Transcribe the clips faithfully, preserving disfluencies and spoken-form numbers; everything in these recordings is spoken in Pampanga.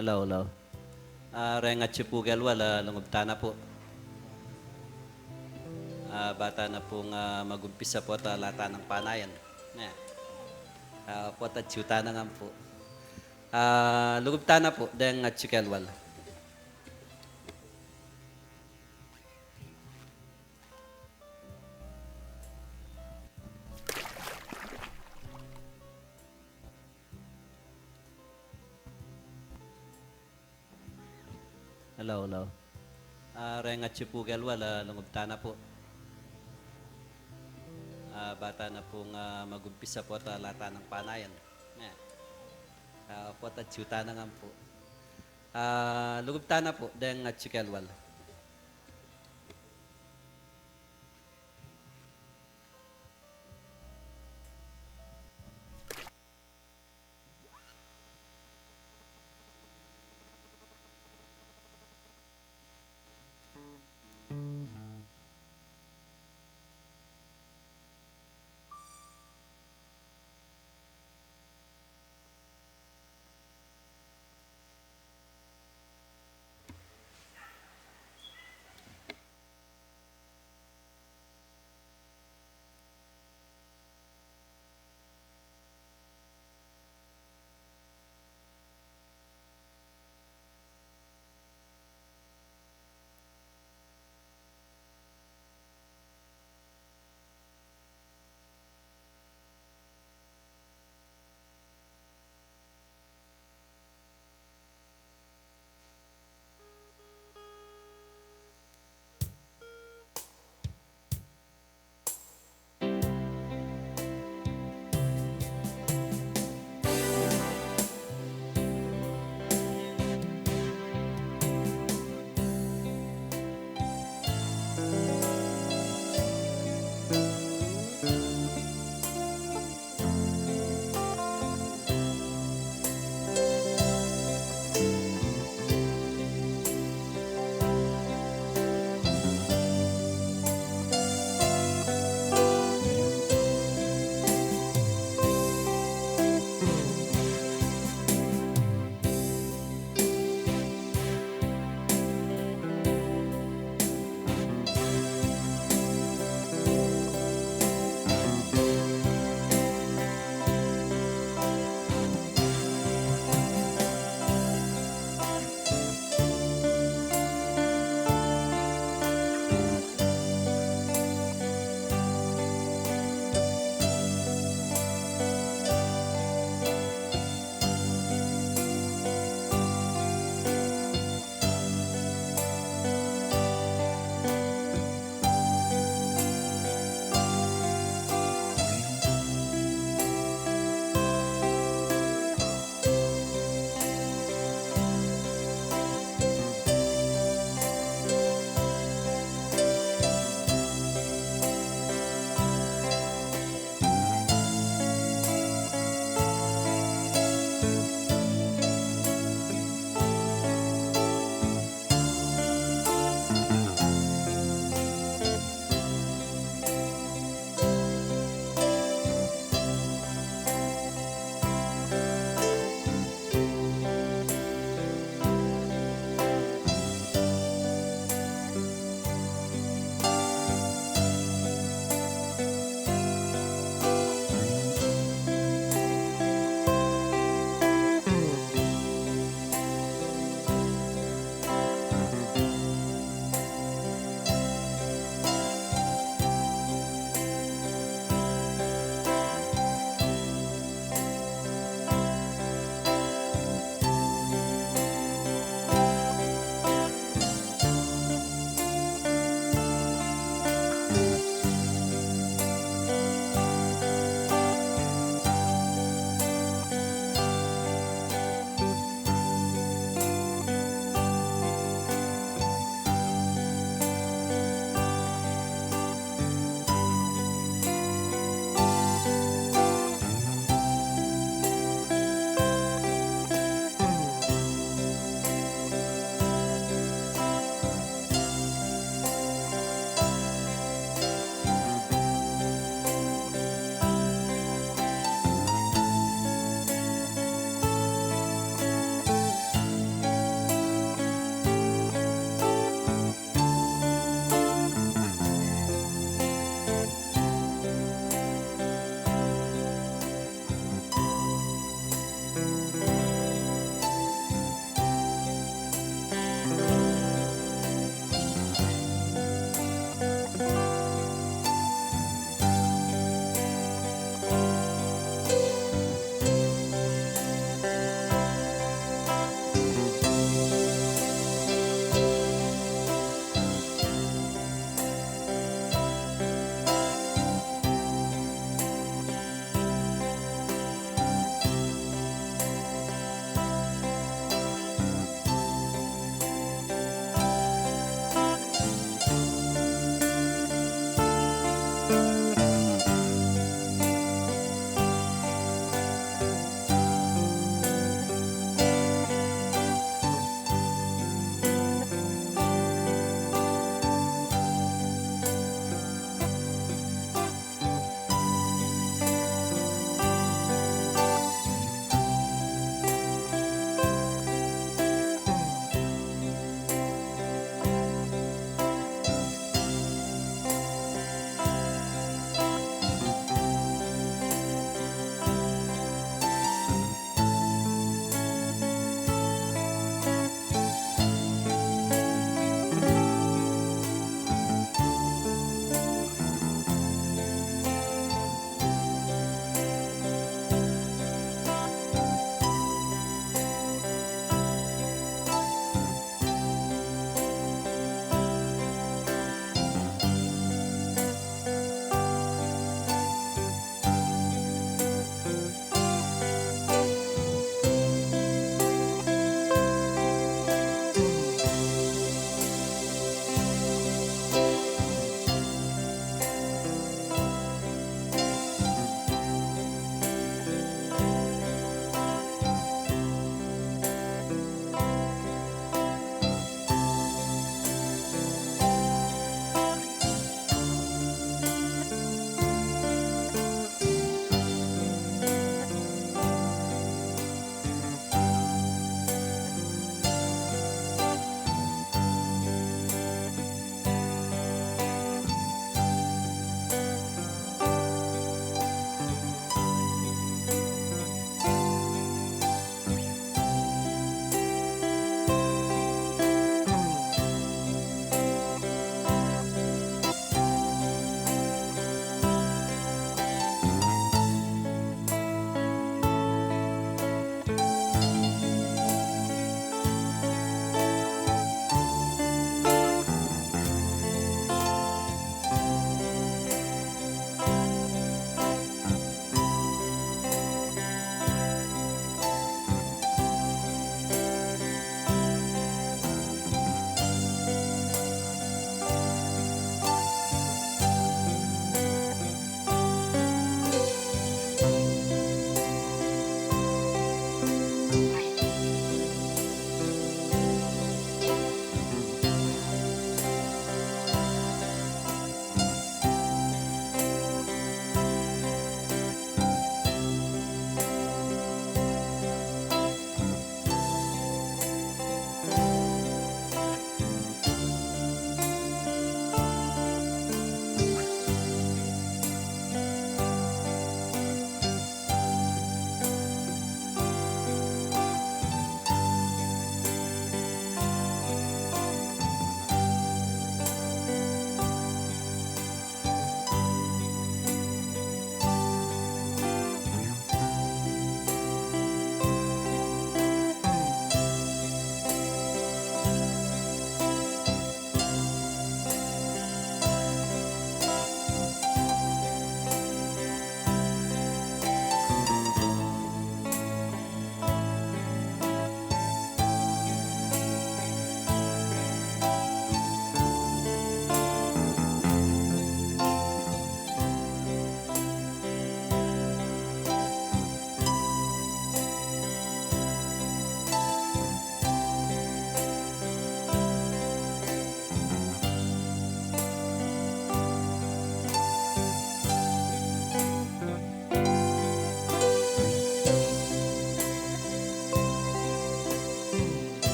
Hello, hello. Ah, reng atyu pu kalual, ah, lungub tana pu. Ah, bata na pung, ah, magumpisa pu at, ah, lata nang panayan. Ne. Ah, pu at atyu tana ngan pu. Ah, lungub tana pu, deng atyu kalual. Hello, hello. Ah, reng atyu pu kalual, ah, lungub tana pu. Ah, bata na pung, ah, magumpisa pu at, ah, lata nang panayan. Ne. Ah, pu at atyu tana ngan pu. Ah, lungub tana pu, deng atyu kalual.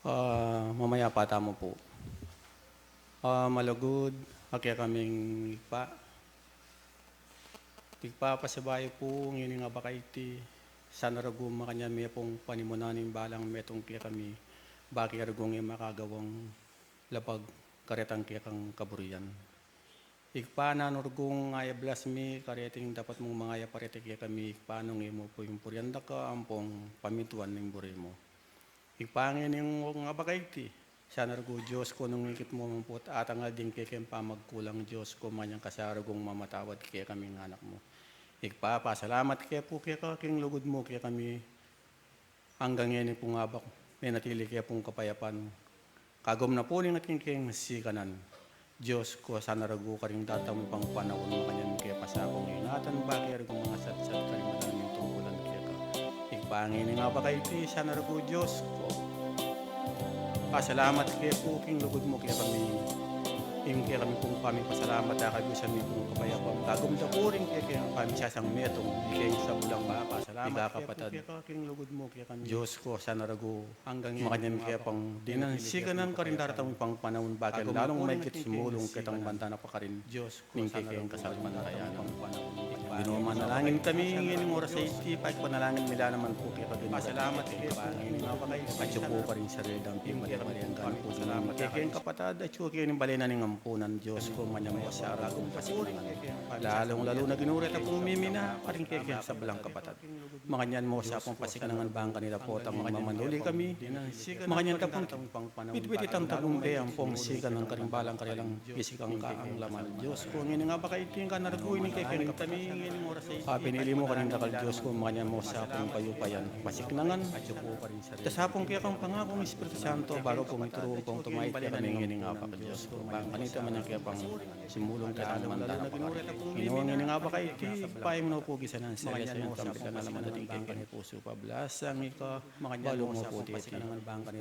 Ah, mamayapa tamu pu. Ah, malugud a kekaming Ibpa. Ibpa, pasibayu pu ngening abak a iti, sana rugu makanyan me pung panimunan ing balang metung kekami, baki rugu nge makagawang lapag karetang kekang kaburian. Ibpa, nanu rugu ing ayablas mi kareting dapat mung mangayaparete kekami, Ibpa, nung e mu pu purian daka ampong pamintuan ning buri mu. Ibpa, ngening abak a iti, sana rugu Dios ku nung ikit mu mamput atangal ding kekeng pamagkulang, Dios ku, makanyan ka sa rugung mamatawad kekaming anak mu. Ibpa, pasalamat ke pu keka king lugud mu kekami, anggang ngeni pung abak menatili ke pung kapayapan. Kagum na pu ning atin keng sikanan. Dios ku, sana rugu karing datamung panaun makanyan ke pa sa kung ingatan baki rugung mangasatsat karing madaming tungkulan keka. Ibpa, ngening abak a iti, sana rugu Dios ku, pasalamat ke pu king lugud mu kekami. Ing kekami pung pamipasalamat a kabiusan mi pung kapayapan. Kagum da pu ring kekeng pamisasang metung, ikeng sablang papa, salamat ke pu keka king lugud mu kekami. Dios ku, sana rugu makanyan ke pang dinan sikanan karing daratang pang panaun, baki lalung maigit sumulung ketang banta na pa karin ning kekeng kasalpantayanan. Ginu, manalangin kami ngening oras a iti, pakipanalangin mi la naman pu keka, Ginu. Pasalamat ke pu ngening abak a iti. Atyu ku karing sarili dang pimali-mali, anggang pu ning kekeng kapatad, atyu ke ning bale na ning ampunan, Dios ku, makanyan mu sa rugung pasiknangan. Lalung-lalu na, Ginu, reta pung mimina karing kekeng sablang kapatad. Makanyan mu sa pung pasiknangan bang kanita potang mamanuli kami. Makanyan ta pung pitpit itang tagumpay ampong sikanan karing balang karelang pisikang kaanglaman. Dios ku, ngening abak a iti, ing kanargu ini kekeng kami ngening oras a iti. Pinili mu karing dakal, Dios ku, makanyan mu sa pung payupayan, pasiknangan. Ta sa pung kekang pangakung Espiritu Santo, balu pung ituru ampong tumaid kekami ngening abak, Dios ku, bang Ita man ing kepang simulung ketang mantana pa kari. Inu, ngeni nga ba kayu iti paimu no pu king senas selestial, ing kampilan a la man atin kekeng pusu, pablasang ika, balu mu pu iti.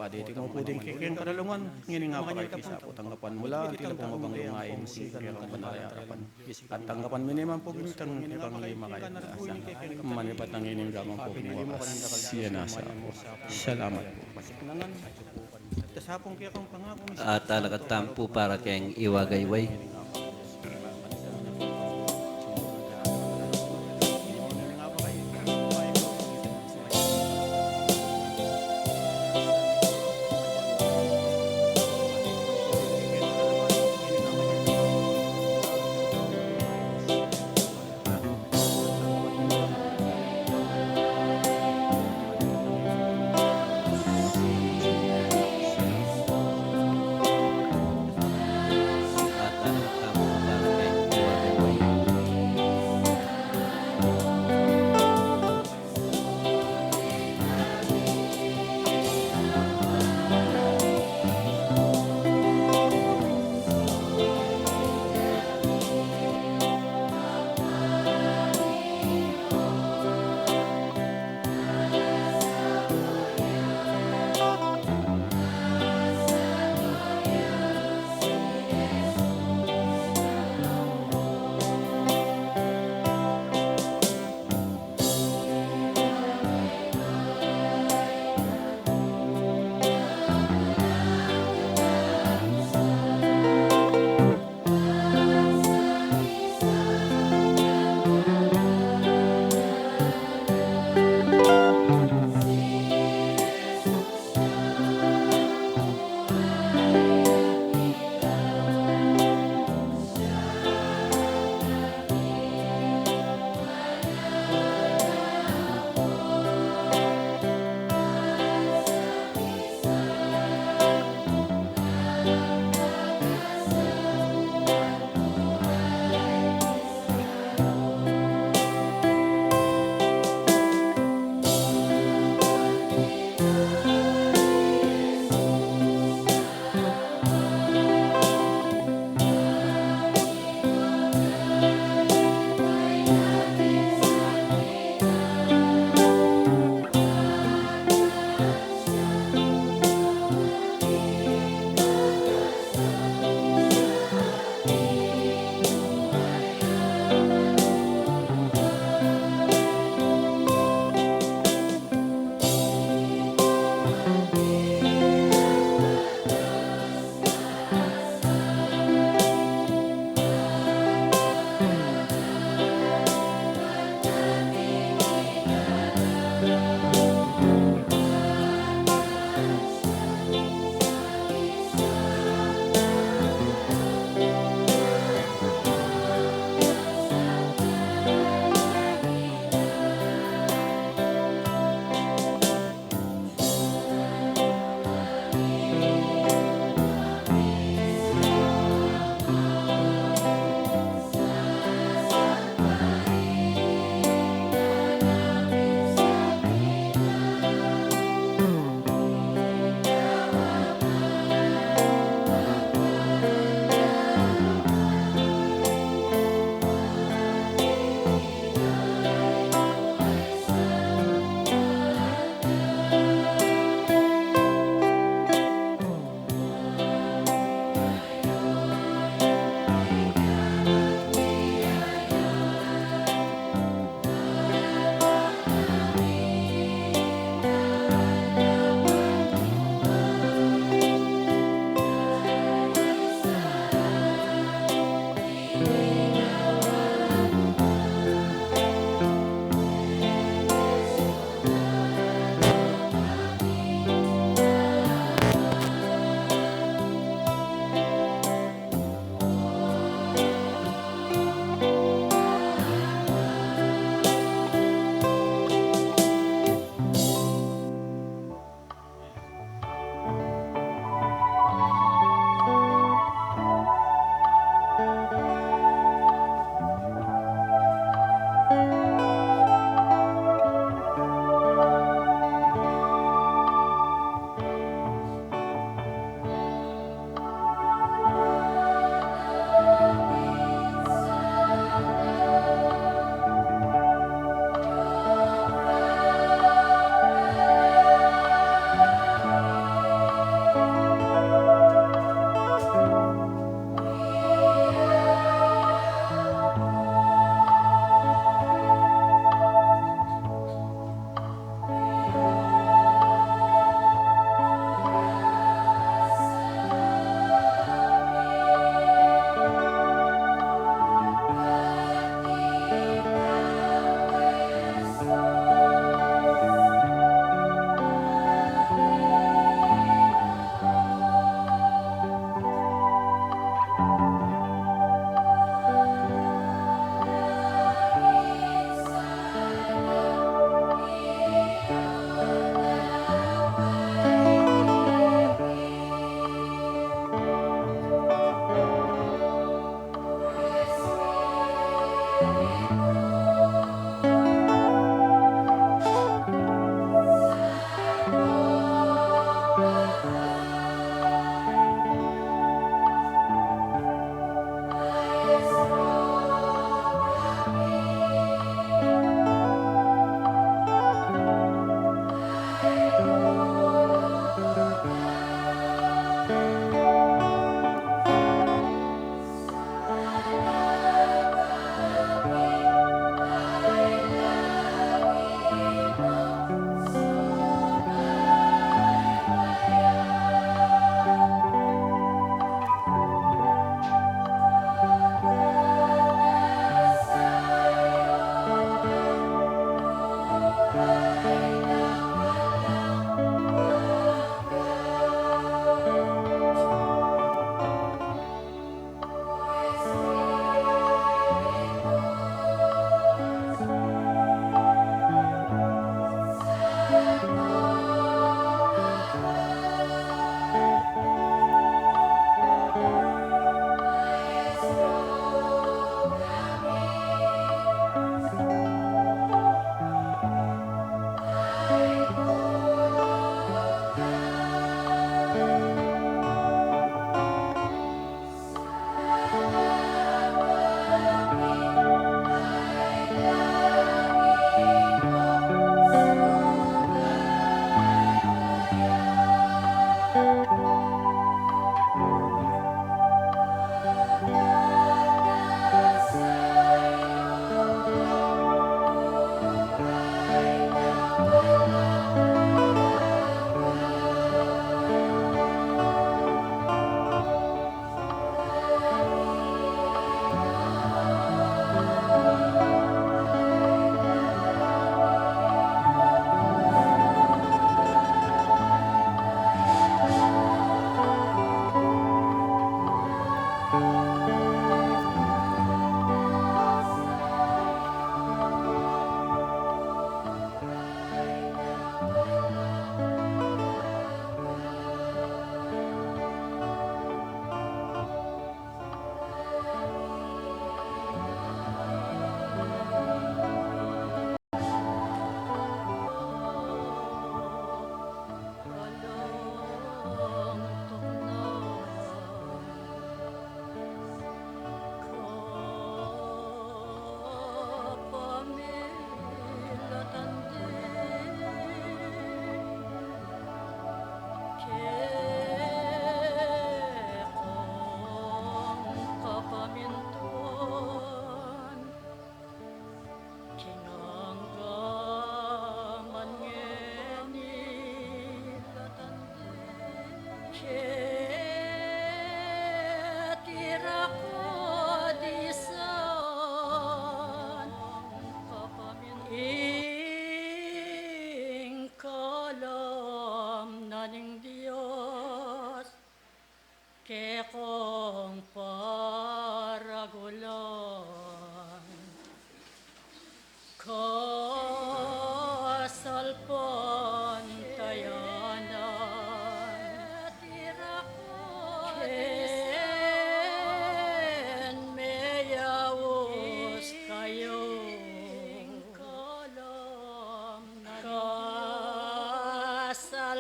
Paditi mu pu ing kekeng karalungan, ngeni nga ba kayu king sapu, tanggapan mu la ing kekeng banal a arapan. At tanggapan mu naman pu ing kekeng makaligtas. Manibat nang ini, gaman pu king wakas, siya nasa pu. Salamat pu. At talakad tamu pu para keng iwagayway.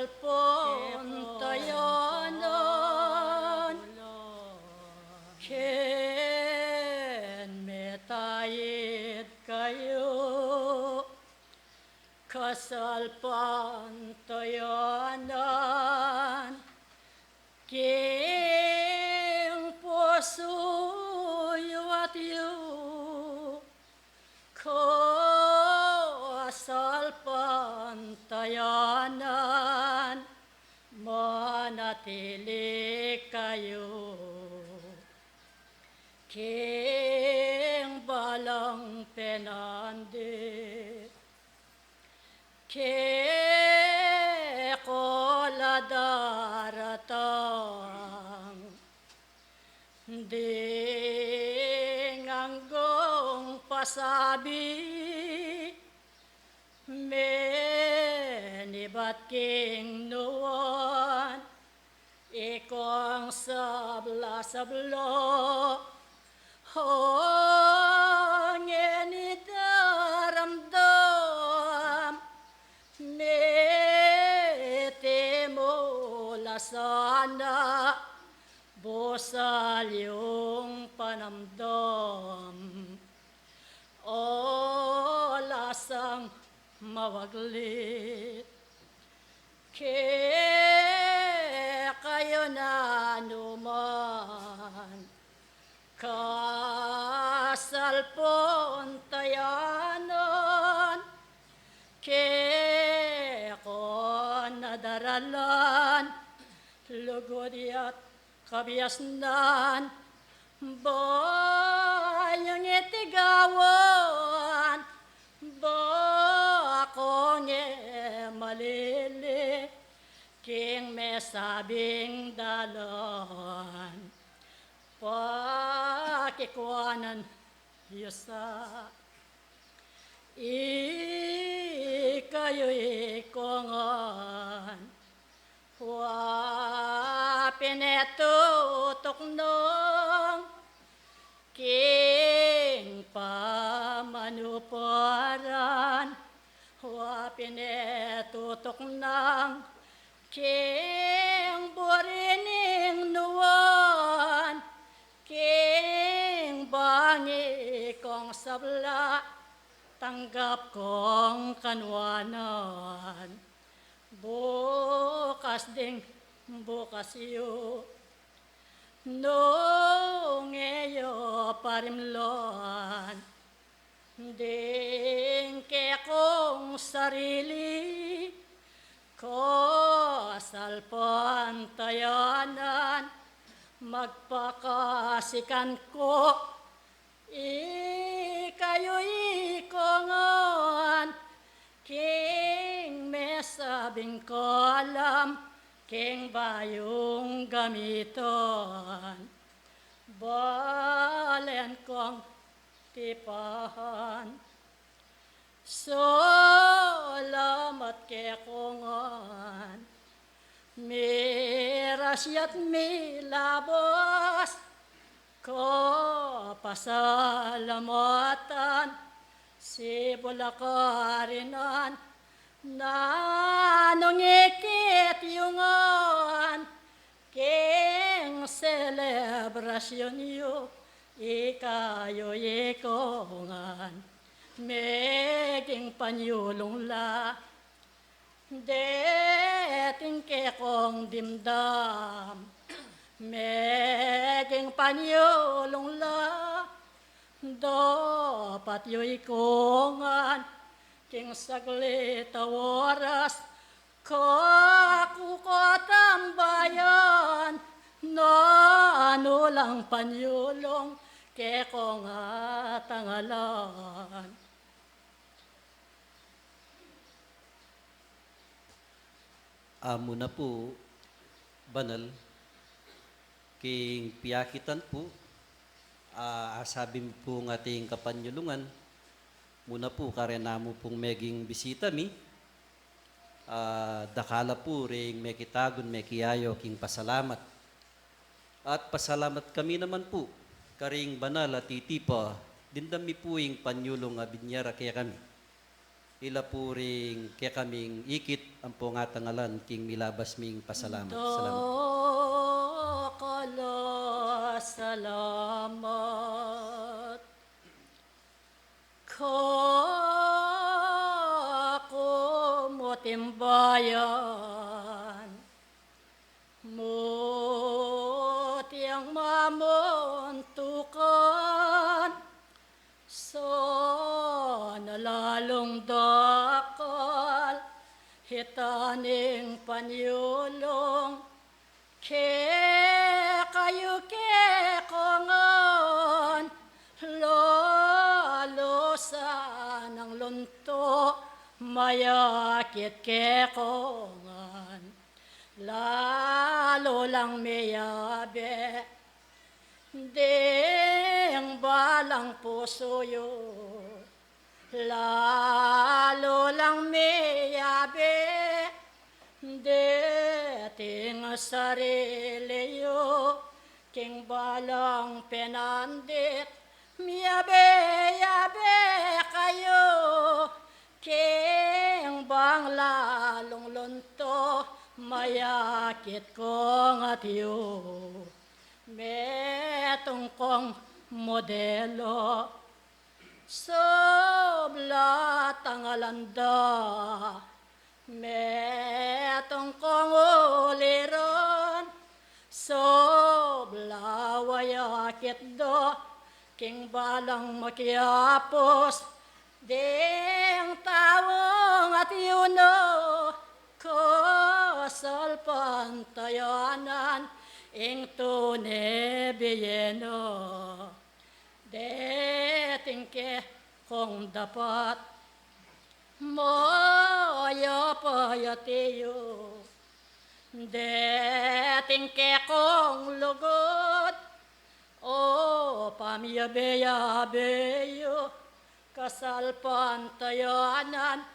Kasalpantayanan, ken metaid kayu, kasalpantayanan, king pusu yu at yu, kasalpantayanan, manatili kayu king balang penandi. Keko la daratang ding anggang pasabi, menibat king nuan ikong sabla-sabla, o ngeni daramdam, mete mu la sana busal yung panamdam. O lasang mawaglit, kekayu na numan kasalpantayanan, keko na daralan, lugud at kabiasnan, ba yung itigawan, ba kong e malili king mesabing dalan, pakikuanan yu sa ikayu ikongan. Wa pin e tutuknang king pamanuparan, wa pin e tutuknang king buri ning nuan, king bangi kong sabla, tanggap kong kanuanan. Bukas ding bukas yu, nung e yu parimlan ding kekong sarili, kasalpantayanan, magpakasikan ku ikayu ikongan king mesabing kalam, king bayung gamitan, balen kong tipahan. Salamat kekongan, mirasya't milabas, kapasalamatan, sibul a karinan, nanung ikit yu ngan king selebrasyun yu, ikayu ikongan, meging panyulung la deting kekong dimdam, meging panyulung la dapat yu ikongan king saglit a oras, kaku ko tambayan, nanu lang panyulung kekong atangalan. A, muna pu, banal, king piakitan pu, a, asabi mi pung ating kapanyulungan, muna pu, kareng namu pung meging bisita mi, a, dakal a pu ring mekitagun, mekiyayaw king pasalamat. At pasalamat kami naman pu karing banal a titipa, dimdam mi pu ing panyulung a binie ra kekami. Ila pu ring kekaming ikit ampo ngatang alan king milabas ming pasalamat. Salamat. Dakal a salamat. Kaku mu timbayan, mutiang mamuntukan, sana lalung dakal, hita ning panyulung, kekayu kekongan, lalu sanang luntu, mayakit kekongan. Lalu lang miyabe ding balang pusu yu, lalu lang miyabe deting sarili yu, king balang penandit, miyabe-yabe kayu, king bang lalung luntu, mayakit kong atiu. Metung kong modelo, sabla tangalan da, metung kong uliran, sabla wayakit da, king balang makiapus ding taung atiu no, kasalpantayanan ing tune bie no. Deting kekong dapat mayap a atiu, deting kekong lugud o pamiyabe-yabe yu, kasalpantayanan,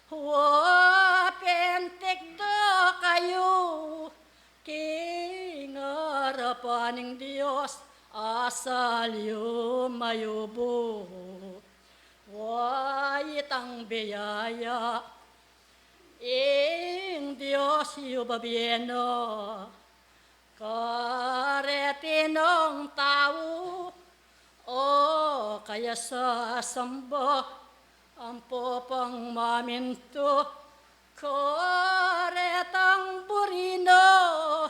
wa pin tikdo kayu king arapan ning Dios, asal yu mayubu. Wa itang biyaya ing Dios yu babie no kareti nong tau, o kaya sasamba ampo pang mamintu karetang buri no,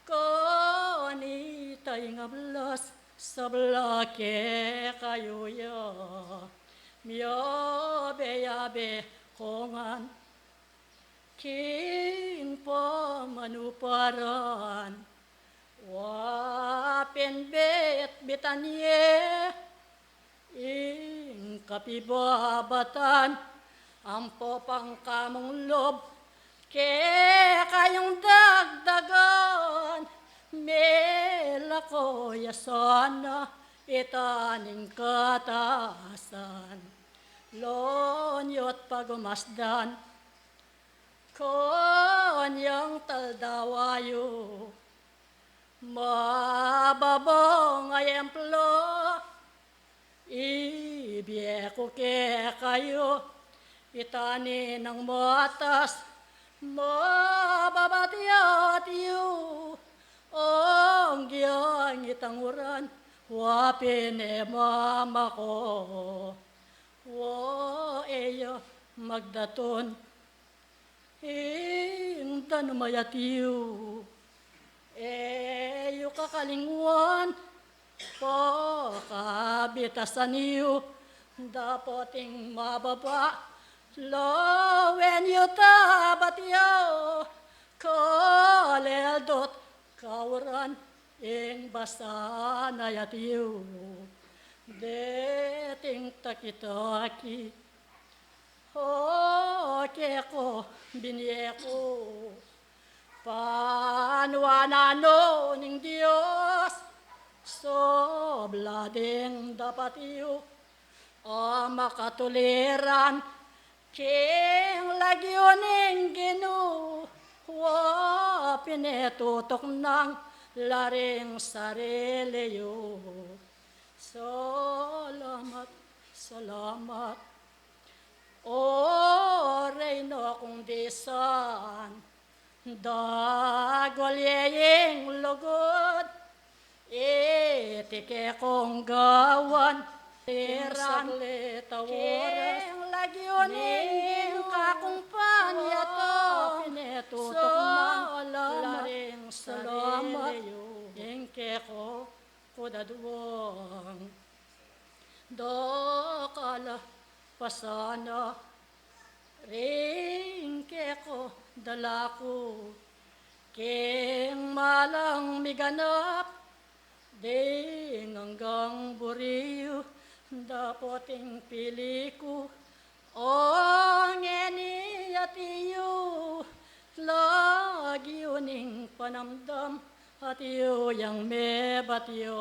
kanita ing ablas sabla kekayu ya, miyabe-yabe kongan king pamanuparan. Wa pin bitbitan ye ing kapibabatan ampo pang kamung lub, kekayung dagdagan, melako ya sana ita ning katasan. Lon yu't pagumasdan kanyang taldawa yu, mababang ayemplo ibie ku kekayu, ita ninang matas, mababa atiu, anggyang itang uran wa pin e mamako, wa e ya magdatun ing danum a atiu. E yu kakalingwan pakabitasan yu, dapot ing mababa lawen yu tabat ya, kaleldut kauran ing basan a atiu. Deting takitaki o keko binie ku, panuanan no ning Dios, sabla ding dapat yu a makatuliran king lagyu ning Ginu, wa pin e tutuknang la ring sarili yu. Salamat, salamat. O Reyno kung bisan, dagul ye ing lugud, iti kekong gawan, tiran, king lagyu ning kakung panyatang, pinetutuk nang laring salamat, ing keko kudadwang. Dakal a pasana ring keko dala ku, king malang miganap ding anggang buri yu, dapot ing pili ku, o ngeni atiu, lagyu ning panamdam, atiu yang mebatyu.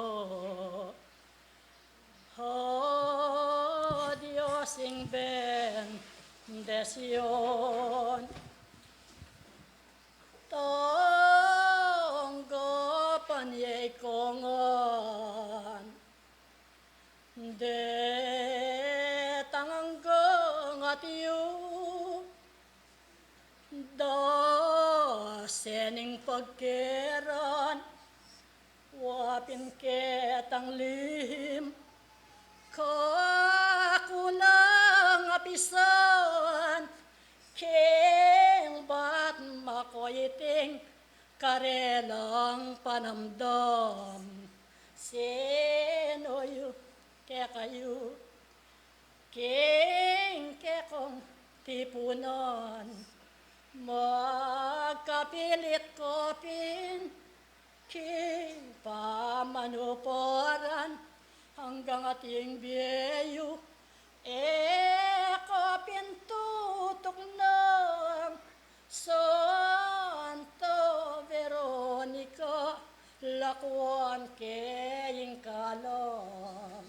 O Dios ing bendisyun, tanggapan ye ing kongan detang anggang atiu, dase ning pagkeran, wa pin ketang lihim, kaku nang apisan, king bat makoy iting karelang panamdam, sinu yu kekayu, king kekong tipunan, magkapilit ko pin king pamanuparan, anggang ating bie yu, e ko pin tutuknang Santa Veronica, lakuan ke ing kalam.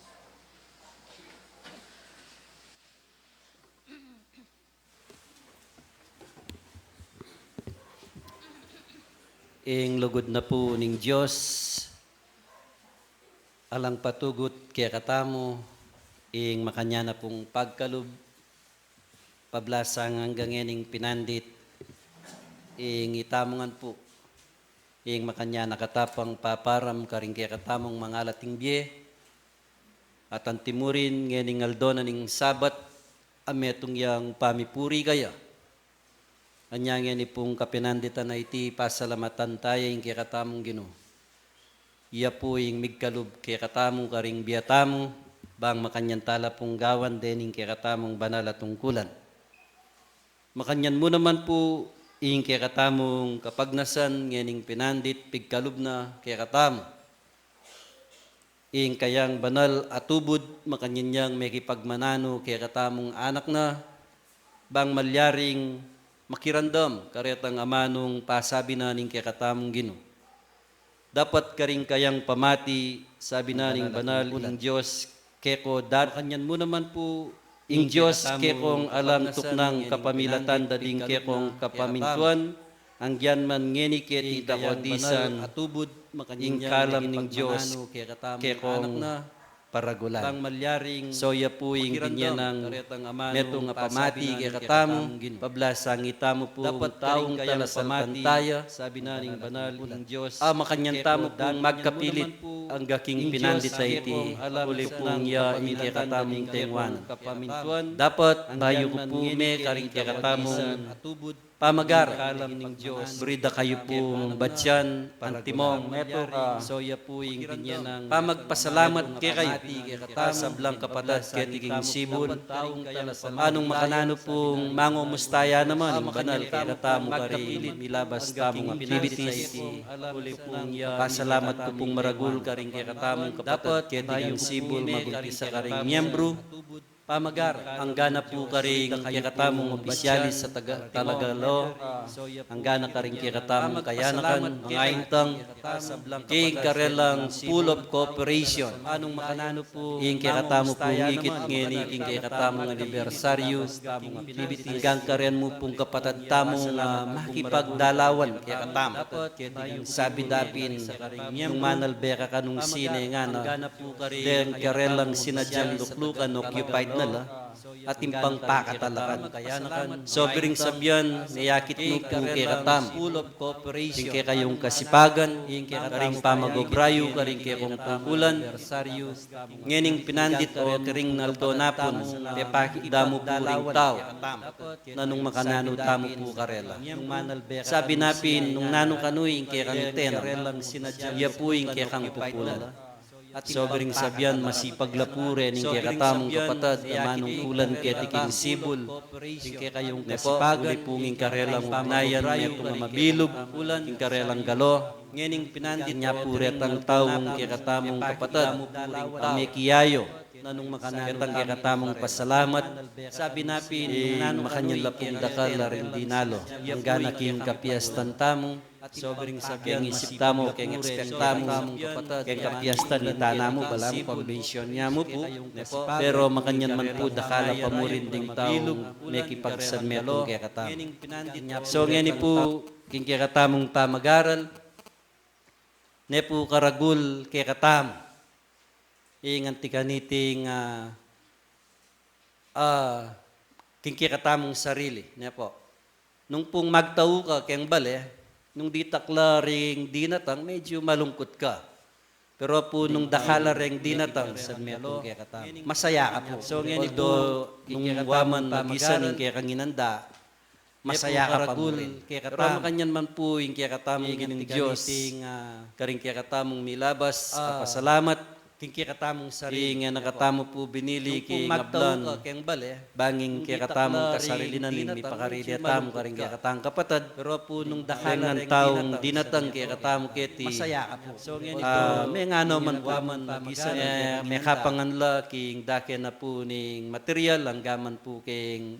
Ing lugud na pu ning Dios, alang patugut kekatamu, ing makanyan na pung pagkalub, pablasang anggang ngening pinandit, ing itamu ngan pu, ing makanyan na katapang paparam karing kekatamung mangalat ing bie, at antimurin ngening aldo na ning Sabat, a metung yang pamipuri kaya. Anya ngeni pung kapinanditan a iti, pasalamatan taya ing kekatamung Ginu. Iya pu ing migkalub kekatamu karing bie tamu, bang makanyan tala pung gawan dening kekatamung banal a tungkulan. Makanyan mu naman pu ing kekatamung kapagnasan ngening pinandit pigkalub na kekatamu. Ing kayang banal a tubud, makanyan yang mekipagmananu kekatamung anak na, bang malyaring makiramdam karetang amanung pasabi na ning kekatamung Ginu. Dapot karing kayang pamati, sabi na ning banal ing Dios keko, dat-, makanyan mu naman pu ing Dios kekong alang tuknang kapamilatan da ding kekong kapamintuan, anggian man ngeni keti dakodisan ing kalam ning Dios kekong paragulan. So ya pu ing binye nang metung a pamati kekatamu, pablasang itamu pung taung talasaltantaya, a makanyan tamu pung magkapilit angga king pinandit a iti, uli pung ya ing kekatamung tengwanan. Dapot bayu ku pu me karing kekatamung pamagar, buri da kayu pung batyan, antimong, metung a pamagpasalamat kekayu, a sablang kapatad keti king sibul, anung makananu pung mangumusta ya naman ing banal kekatamu karing milabas tamung activities. Pasalamat ku pung maragul karing kekatamung kapatad keti king sibul, mag-umpisa karing miyembru, pamagar, angga na pu karing kekatamung opisyalis a taga-, talaga lo, angga na karing kekatamung kayanakan, mga intang, king karelang full of cooperation. Ing kekatamu pung ikit ngeni king kekatamung anibersaryu, anggang karen mu pung kapatad tamu nga makipagdalawan kekatamu. Sabi da pin, nung manalbe ka kanung sine ngana, deng karelang sinadyang luklukan, occupied na la. atin pang pakatalakan. Sobrang sabian, meyakit mu pu kekatamu ing kekayung kasipagan karing pamag-obra yu karing kekong tungkulan. Ngening pinandit o karing aldo napun, pepakit da mu pu ring tau na nung makananu tamu pu karela. Sabi na pin, nung nanu kanu ing kekang tenang, iya pu ing kekang pupunan. Sobrang sabian, masipag la pu reng kekatamung kapatad a manungkulan keti king sibul. Nepo, uli pu ing karelang ugnayan metung a mabilug king karelang galo. Inya pu retang taung kekatamung kapatad a mekiyayu, retang kekatamung pasalamat. Sabi na pin, makanyan la pung dakal a ring dinalo, anggana king kapiestan tamu. Sobrang sabian, king isip tamu, king expect tamu, king kapiestan, ita na mu, balamu, pambensyun ya mu pu. Pero makanyan man pu, dakal a pamurin ding taung mekipagsanmetung kekatamu. So ngeni pu, king kekatamung pamag-aral, ne pu karagul kekatamu ing anti kaniting, ah, ah, king kekatamung sarili, ne pu. Nung pung magtau ka keng bale, nung ditak la ring dinatang, medyu malungkut ka. Pero pu nung dakal la reng dinatang, sanmetung kekatamu, masaya ka pu. So ngeni pu, nung wa man magisan ing kekang inanda, masaya ka pa mu rin. Pero makanyan man pu ing kekatamung Ginung Dios karing kekatamung milabas a pasalamat king kekatamung sarili. Ing anak tamu pu binili king ablan, bang ing kekatamung kasarilinan ing mipakarili tamu karing kekatang kapatad. Pero pu nung dakal la reng taung dinatang kekatamu keti, ah, menganu man pu, eh, mekapangan la king dake na pu ning material, angga man pu king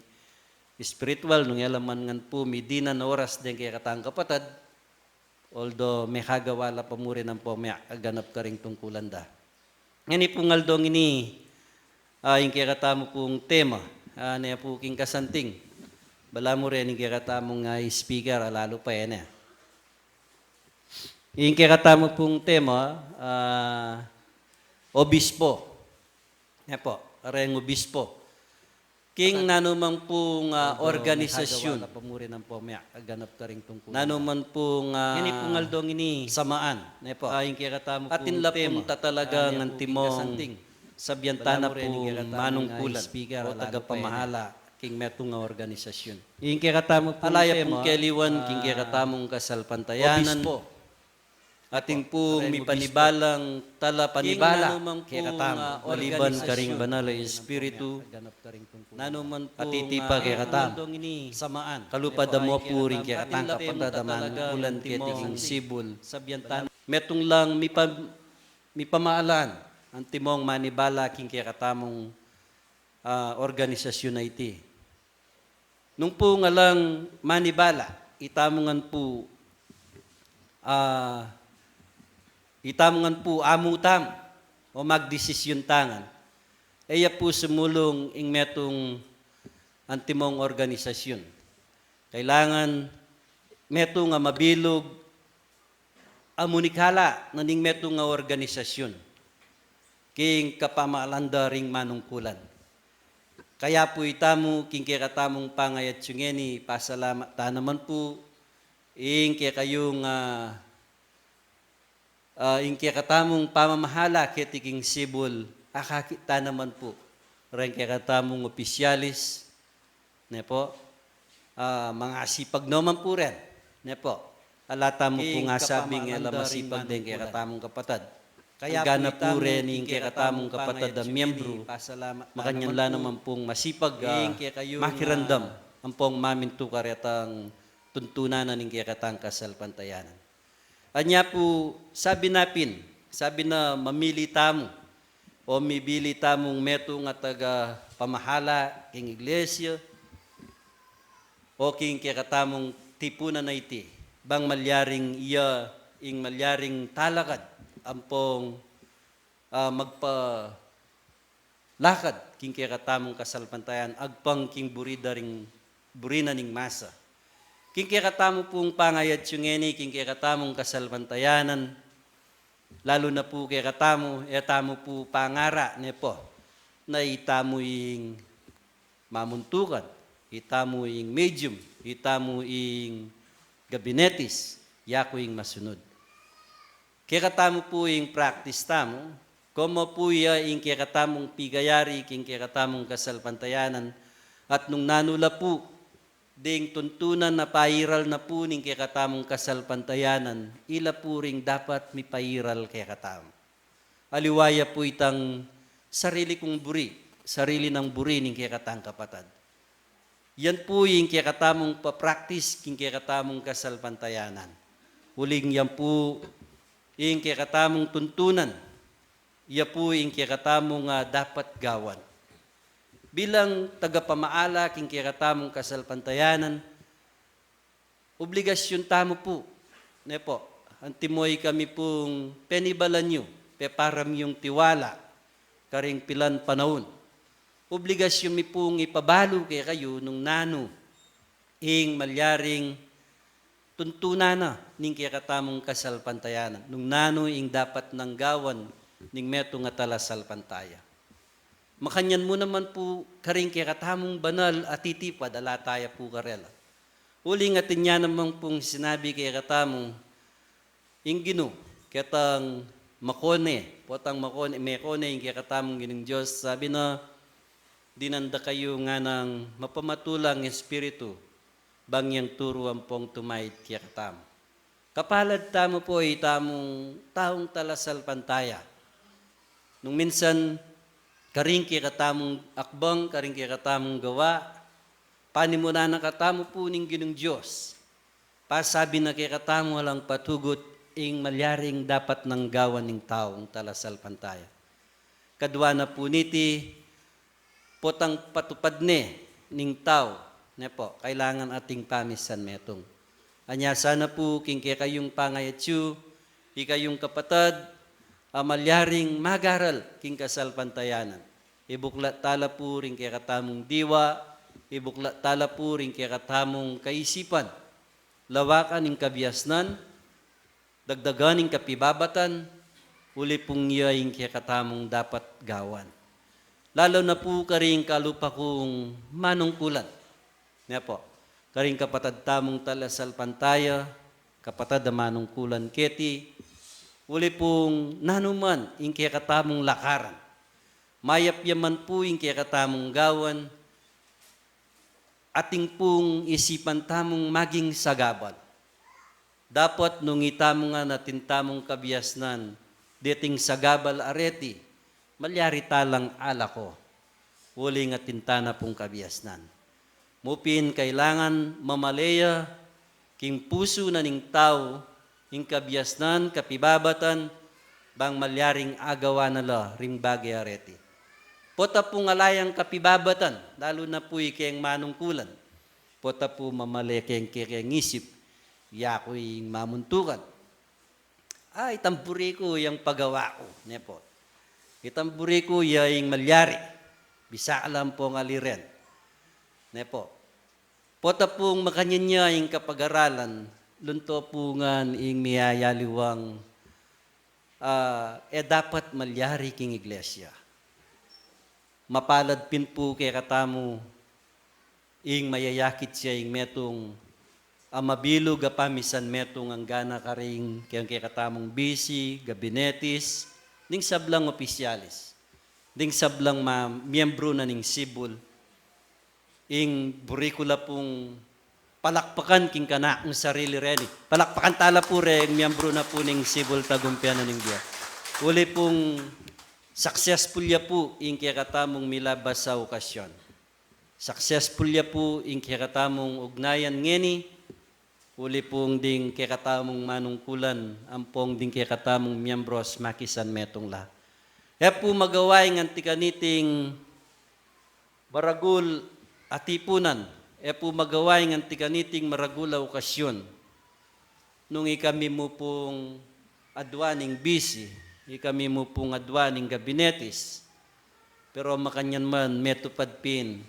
espiritual, nung e la man ngan pu midinan oras deng kekatang kapatad, although mekagawa la pa mu rin ampong meganap karing tungkulan da. Ngeni pung aldo ngeni, ah, ing kekatamu pung tema, ah, ne pu king kasanting, balamu rin ing kekatamung, ah, speaker, ah, lalu pa, e ne. Ing kekatamu pung tema, ah, obispo. Ne pu, reng obispo. King nanu man pung, ah, organisasyun, nanu man pung, ah, samaan, ne pu, atin la pung tatalagang antimong sabian ta na pung manungkulan o tagapamahala king metung a organisasyun. Ing kekatamu pung tema, ala ya pung keliwan king kekatamung kasalpantayanan. Atin pung mipanibalang talapanibala kekatamu, maliban karing Banal a Espiritu, nanu man pu, ati tipa kekatamu, kalupa da mu pu ring kekatang kapatad a manungkulan keti king sibul, metung lang mipa-, mipamaalan antimong manibala king kekatamung, ah, organisasyun a iti. Nung pu ngalang manibala, itamu ngan pu, ah, itamu ngan pu amu tamu o magdesisyun ta ngan, e ya pu sumulung ing metung antimong organisasyun. Kailangan metung a mabilug a munikala na ning metung a organisasyun king kapamaalan da ring manungkulan. Kaya pu itamu king kekatamung pangayatsu ngeni, pasalamat ta naman pu ing kekayung, ah, ah, ing kekatamung pamamahala keti king sibul, akakit ta naman pu reng kekatamung opisyalis, ne pu, ah, mangasipag no man pu ren, ne pu. Ala tamu pung asabing e la masipag deng kekatamung kapatad. Angga na pu ren ing kekatamung kapatad a miyembru, makanyan la naman pung masipag a makiramdam ampong mamintu karetang tuntunan na ning kekatang kasalpantayanan. Anya pu, sabi na pin, sabi na mamili tamu, o mibili tamung metung a tagapamahala king iglesia, o king kekatamung tipunan a iti, bang malyaring iya ing malyaring talakad ampong, ah, magpa lakad king kekatamung kasalpantayanan, agpang king buri da ring, buri na ning masa. King kekatamu pung pangayatsu ngeni, king kekatamung kasalpantayanan, lalu na pu kekatamu, e tamu pu pangara, ne pu, na itamu ing mamuntukan, itamu ing medium, itamu ing gabinetis, yaku ing masunud. Kekatamu pu ing practice tamu, komo pu ya ing kekatamung pigayari king kekatamung kasalpantayanan, at nung nanu la pu ding tuntunan a pairal na pu ning kekatamung kasalpantayanan, ila pu ring dapat mipairal kekatamu. Aliwa ya pu itang sarili kung buri, sarili nang buri ning kekatang kapatad. Yan pu ing kekatamung pa-practice king kekatamung kasalpantayanan. Uling yan pu ing kekatamung tuntunan. Ya pu ing kekatamung, ah, dapat gawan. Bilang tagapamaala king kekatamung kasalpantayanan, obligasyun tamu pu, ne po, antimo ikami pung penibalan yu, peparam yung tiwala, karing pilan panaun. Obligasyun mi pung ipabalu kekayu nung nanu ing malyaring tuntunan na ning kekatamung kasalpantayanan, nung nanu ing dapat nang gawan ning metung a talasalpantaya. Makanyan mu naman pu karing kekatamung banal a titipad, ala taya pu karela. Uling atin ya naman pung sinabi kekatamu ing Ginu, ketang makone, potang makone, mekone ing kekatamung Ginung Dios, sabi na, dinan da kayu nganang mapamatulang espiritu, bang yang turu ampong tumaid kekatamu. Kapalad tamu pu itamung taung talasalpantaya. Nung minsan, karing kekatamung akbang, karing kekatamung gawa, panimunan na katamu pu ning Ginung Dios. Pasabi na kekatamu alang patugut ing malyaring dapat nang gawan ning taung talasalpantaya. Kadua na pu niti, potang patupad ne ning tau, ne po, kailangan ating pamisan metung. Anya sana pu king kekayung pangayatsu, ikayung kapatad a malyaring magaral king kasalpantayanan. Ibuklat tala pu ring kekatamung diwa, ibuklat tala pu ring kekatamung kaisipan. Lawakan ing kabiasnan, dagdagan ing kapibabatan, uli pung ya ing kekatamung dapat gawan. Lalu na pu karing kalupa kung manungkulan. Ne po, karing kapatad tamung talasalpantaya, kapatad a manungkulan keti, uli pung nanu man ing kekatamung lakaran. Mayap ya man pu ing kekatamung gawan, atin pung isipan tamung maging sagabal. Dapot nung itamu ngan atin tamung kabiasnan deting sagabal a reti, malyari talang alako. Uling atin tana pung kabiasnan. Mu pin kailangan mamale ya king pusu na ning tau ing kabiasnan, kapibabatan, bang malyaring agawa na la ring bage a reti. Pota pung ala yang kapibabatan, lalu na pu ikeng manungkulan. Pota pu mamale keng kekeng isip, yaku ing mamuntukan. Ah, itang buri ku yang pagawa ku, ne po. Itang buri ku ya ing malyari, bisa alam pong aliren, ne po. Pota pung makanyan ya ing kapagaralan, lunto pu ngan ing miyayaliwang, ah, e dapat malyari king iglesia. Mapalad pin pu kekatamu ing mayayakit ya ing metung a mabilug a pamisan metung anggana karing keng kekatamung bisi, gabinetis, ning sablang opisyalis, ning sablang ma-, miyembru na ning sibul, ing buri ku la pung palakpakan king kanakung sarili reni. Palakpakan tala pu reng miyembru na pu ning sibul tagumpian na ning bie. Uli pung successful ya pu ing kekatamung milabas a okasyon. Successful ya pu ing kekatamung ugnayan ngeni, uli pung ding kekatamung manungkulan, ampong ding kekatamung miyembros makisan metung la. E pu magawa ing anti kaniting maragul a tipunan, e pu magawa ing anti kaniting maragul a okasyon. Nung ikami mu pung adwa ning bisi, ikami mu pung adwa ning gabinetis, pero makanyan man metupad pin,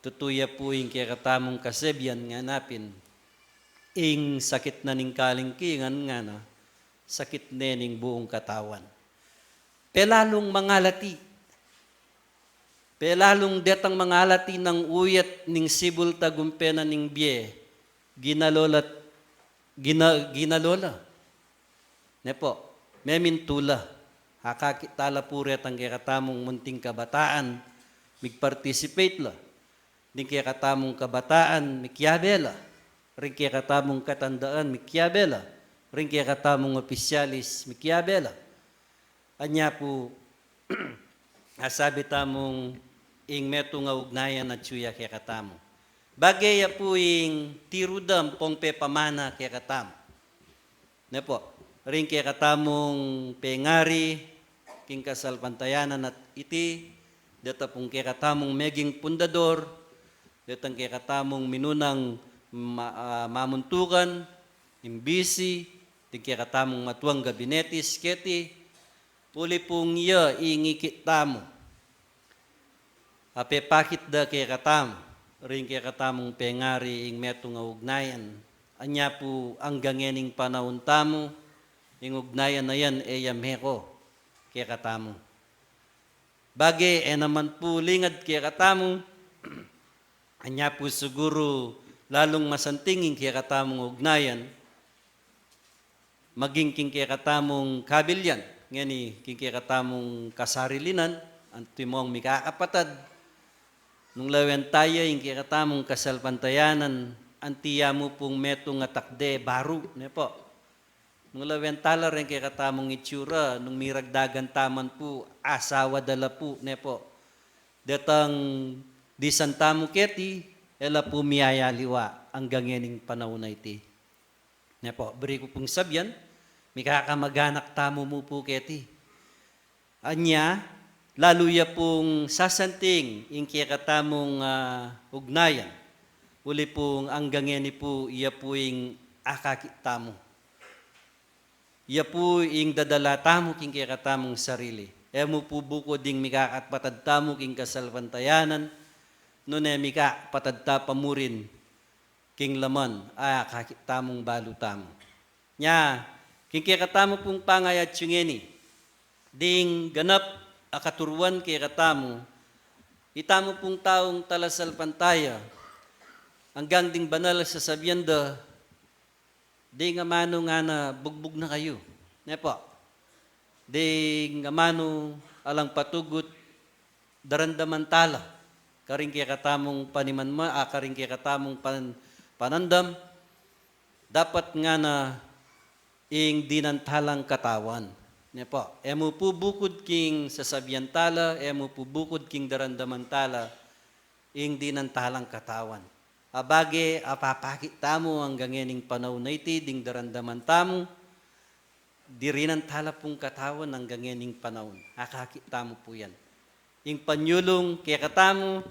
tutu ya pu ing kekatamung kasebian ngana pin, ing sakit na ning kalingkingan ngana, sakit ne ning buung katawan. Pelalung mangalati, Pelalung detang mangalati nang uyat ning sibul tagumpe na ning bie, ginalola, gina-, ginalola. Ne po, memintu la. Akakit tala pu retang kekatamung munting kabataan, mig-participate la. Ding kekatamung kabataan, mikiabe la. Ring kekatamung katandaan, mikiabe la. Ring kekatamung opisyalis, mikiabe la. Anya pu, asabi tamung ing metung a ugnayan atyu ya kekatamu. Bage ya pu ing tiru da ampong pepamana kekatamu. Ne po, ring kekatamung pengari king kasalpantayanan a iti, deta pung kekatamung meging pundador, detang kekatamung minunang ma-, ah, mamuntukan, imbisi, ding kekatamung matuang gabinetis, keti, uli pung iya ing ikit tamu. Apepakit da kekatamu, ring kekatamung pengari ing metung a ugnayan. Anya pu anggang ngening panaun tamu, ing ugnayan a yan e ya meko kekatamu. Bage e naman pu lingad kekatamu, anya pu siguru lalung masanting ing kekatamung ugnayan, maging king kekatamung kabilyan, ngeni king kekatamung kasarilinan, antimong mikakapatad, nung lawen taya ing kekatamung kasalpantayanan, anti ya mu pung metung a takde baru, ne po. Nung lawen tala ring kekatamung itsura, nung miragdagan taman pu, asawa da la pu, ne po. Detang disan tamu keti, e la pu miyayaliwa, anggang ngening panaun a iti. Ne po, buri ku pung sabian, mikakamaganak tamu mu pu keti. Anya, lalu ya pung sasanting ing kekatamung, ah, ugnayan. Uli pung anggang ngeni pu, iya pu ing akakit tamu. Iya pu ing dadala tamu king kekatamung sarili. E mu pu bukud ing mikakapatad tamu king kasalpantayanan, nune mikakapatad ta pa murin king laman a akakit tamung balu tamu. Nya, king kekatamu pung pangayatsu ngeni, ding ganap a katuruan kekatamu, itamu pung taung talasalpantaya, anggang ding banal a sasabian da, ding amanu ngana bugbug na kayu. Ne po. Ding amanu alang patugut daramdaman tala karing kekatamung panimanma-, ah, karing kekatamung pan-, panandam, dapat ngana ing dinan talang katawan. Ne po, e mu pu bukud king sasabian tala, e mu pu bukud king daramdaman tala, ing dinan talang katawan. Abage, apapakit tamu anggang ngening panaun a iti, ding daramdaman tamu, dirinan tala pung katawan anggang ngening panaun. Akakit tamu pu yan. Ing panyulung kekatamu,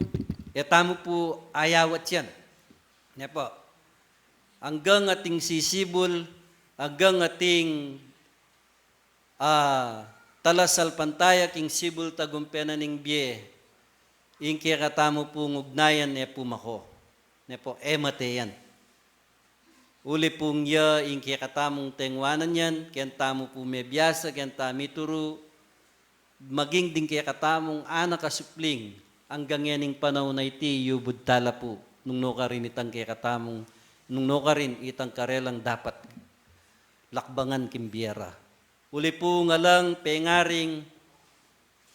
e tamu pu ayawat yan. Ne po. Anggang ating sisibul, anggang ating, ah, talasalpantaya king sibul tagumpe na ning bie, ing kekatamu pung ugnayan e pu mako. Ne po, e mate yan. Uli pung ya ing kekatamung tengwanan yan, keng tamu pu mebiasa, keng tamu mituru, maging ding kekatamung anak a supling, anggang ngening panaun a iti, yubud tala pu, nung nukarin itang kekatamung, nung nukarin itang karelang dapat lakbangan king bie ra. Uli pung alang pengaring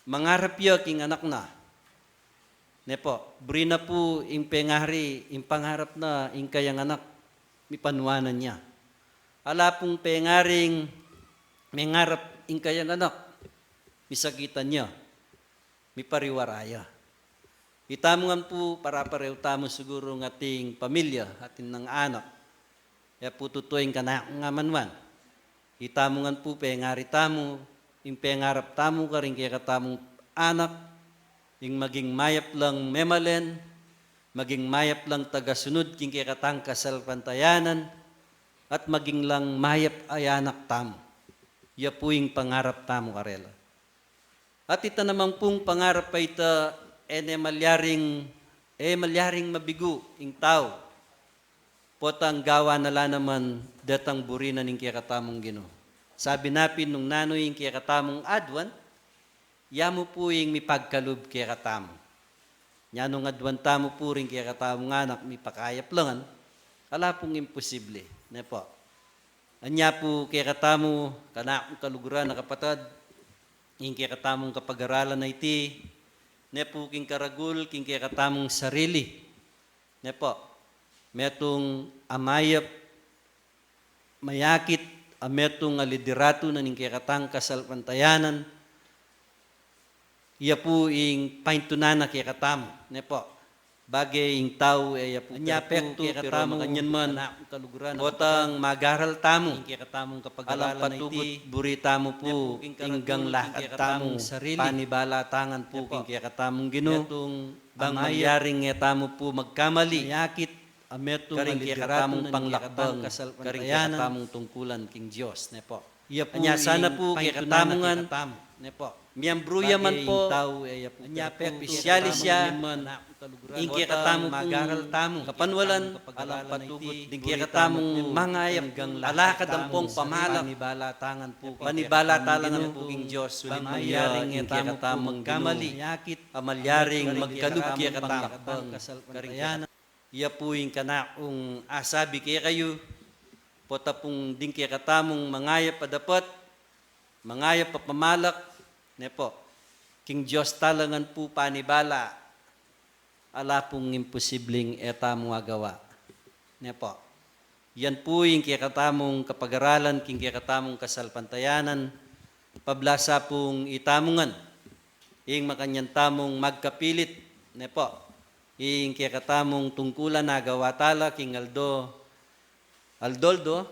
mangarap ya king anak na. Ne po, buri na pu ing pengari, ing pangarap na, ing kayang anak, mipanuanan ya. Ala pung pengaring mengarap ing kayang anak, misakitan ya, mipariwara ya. Itamu ngan pu, pare-parehu tamu siguru ing ating pamilya, atin nang anak. E pu tutu ing kanakung amanuan. Itamu ngan pu pengari tamu, ing pengarap tamu karing kekatamung anak, ing maging mayap lang memalen, maging mayap lang tagasunud king kekatang kasalpantayanan, at maging lang mayap a anak tamu. Ya pu ing pangarap tamu karela. At ita naman pung pangarap a ita, e ne malyaring, e malyaring mabigu ing tau. Potang gawa na la naman detang buri na ning kekatamung Ginu. Sabi na pin nung nanu ing kekatamung aduan, ya mu pu ing mipagkalub kekatamu. Nya nung aduan tamu pu ring kekatamung anak mipakayap la ngan, ala pung imposible, ne pu. Anya pu kekatamu, kanakung kaluguran a kapatad, ing kekatamung kapagaralan a iti, ne pu king karagul, king kekatamung sarili, ne pu, metung a mayap, mayakit, a metung a lideratu na ning kekatang kasalpantayanan, iya pu ing paintunan na kekatamu, ne pu. Bage ing tau, e ya pu anya perfecto, pero kekatamu, makanyan man, potang magaral tamu, ing kekatamung kapagaralan a iti, alang patugut buri tamu pu, ing ganglaad tamu, panibala tangan pu, king kekatamung Ginu, bang malyaring e tamu pu magkamali, mayakit, a metung karing kekatamung panglakbang, karing kekatamung tungkulan king Dios, ne pu. Anya sana pu kekatamu ngan, ne pu. Miyambru ya man pu, anya pu, opisyalis ya, ing kekatamung kapanwalan, alang patugut ding kekatamung mangayap, alakad ampong pamalak, panibala talan pu king Dios, uling malyaring ing kekatamung kamali, a malyaring magkalub kekatamu. Iya pu ing kanakung asabi kekayu, pota pung ding kekatamung mangayap a dapat, mangayap a pamalak, ne pu. King Dios tala ngan pu panibala, ala pung imposibling e tamu agawa, ne pu. Yan pu ing kekatamung kapagaralan king kekatamung kasalpantayanan, pablasa pung itamu ngan, ing makanyan tamung magkapilit, ne pu. Ing kekatamung tungkulan agawa tala king aldo, aldo-aldo,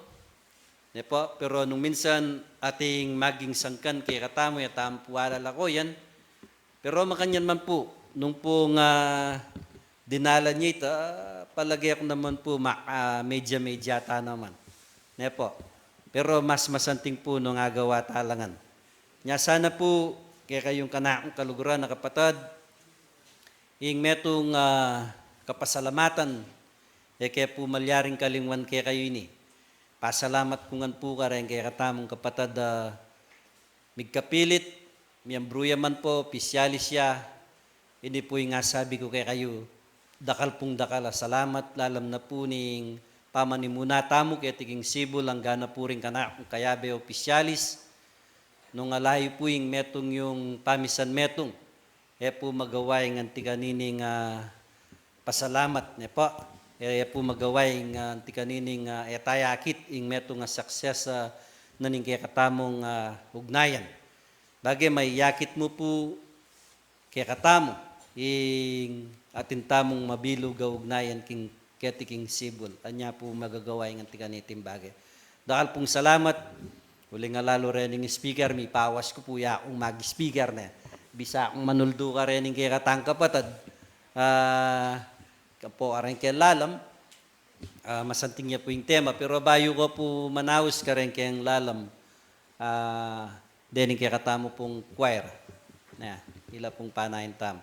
ne pu, pero nung minsan atin maging sangkan kekatamu, e tamu pu alalaku yan. Pero makanyan man pu, nung pu nga dinalan ya ita, palage ku naman pu, ma-, ah, medya-medya ta naman, ne pu. Pero mas masanting pu nung agawa tala ngan. Nya sana pu, kekayung kanakung kaluguran a kapatad, ing metung, ah, kapasalamatan, e ke pu malyaring kalingwan kekayu ini. Pasalamat ku ngan pu kareng kekatamung kapatad, ah, migkapilit, miyambru ya man pu, opisyalis ya, ini pu ing asabi ku kekayu, dakal pung dakal a salamat, lalam na pu ning pamanimuna tamu keti king Cebu, anggana pu ring kanakung kayabe opisyalis, nung ala yu pu ing metung yung pamisan metung, e pu magawa ing anti kanining, ah, pasalamat, ne pu. E, e pu magawa ing, ah, anti kanining, ah, e ta yakit ing metung a success, ah, na ning kekatamung, ah, ugnayan. Bage mayakit mu pu kekatamu ing atin tamung mabilug a ugnayan king keti king Cebu. Anya pu magagawa ing anti kaniting bage. Dakal pung salamat. Uling alalu rening speaker, mipawas ku pu ya kung mag-speaker ne. Bisa kung manuldu kareng kekatang kapatad, ah, kapo kareng keng lalam, ah, masanting ya pu ing tema, pero bayu ku pu manaus kareng keng lalam, ah, dening kekatamu pung choir. Na, ila pung panayan tamu.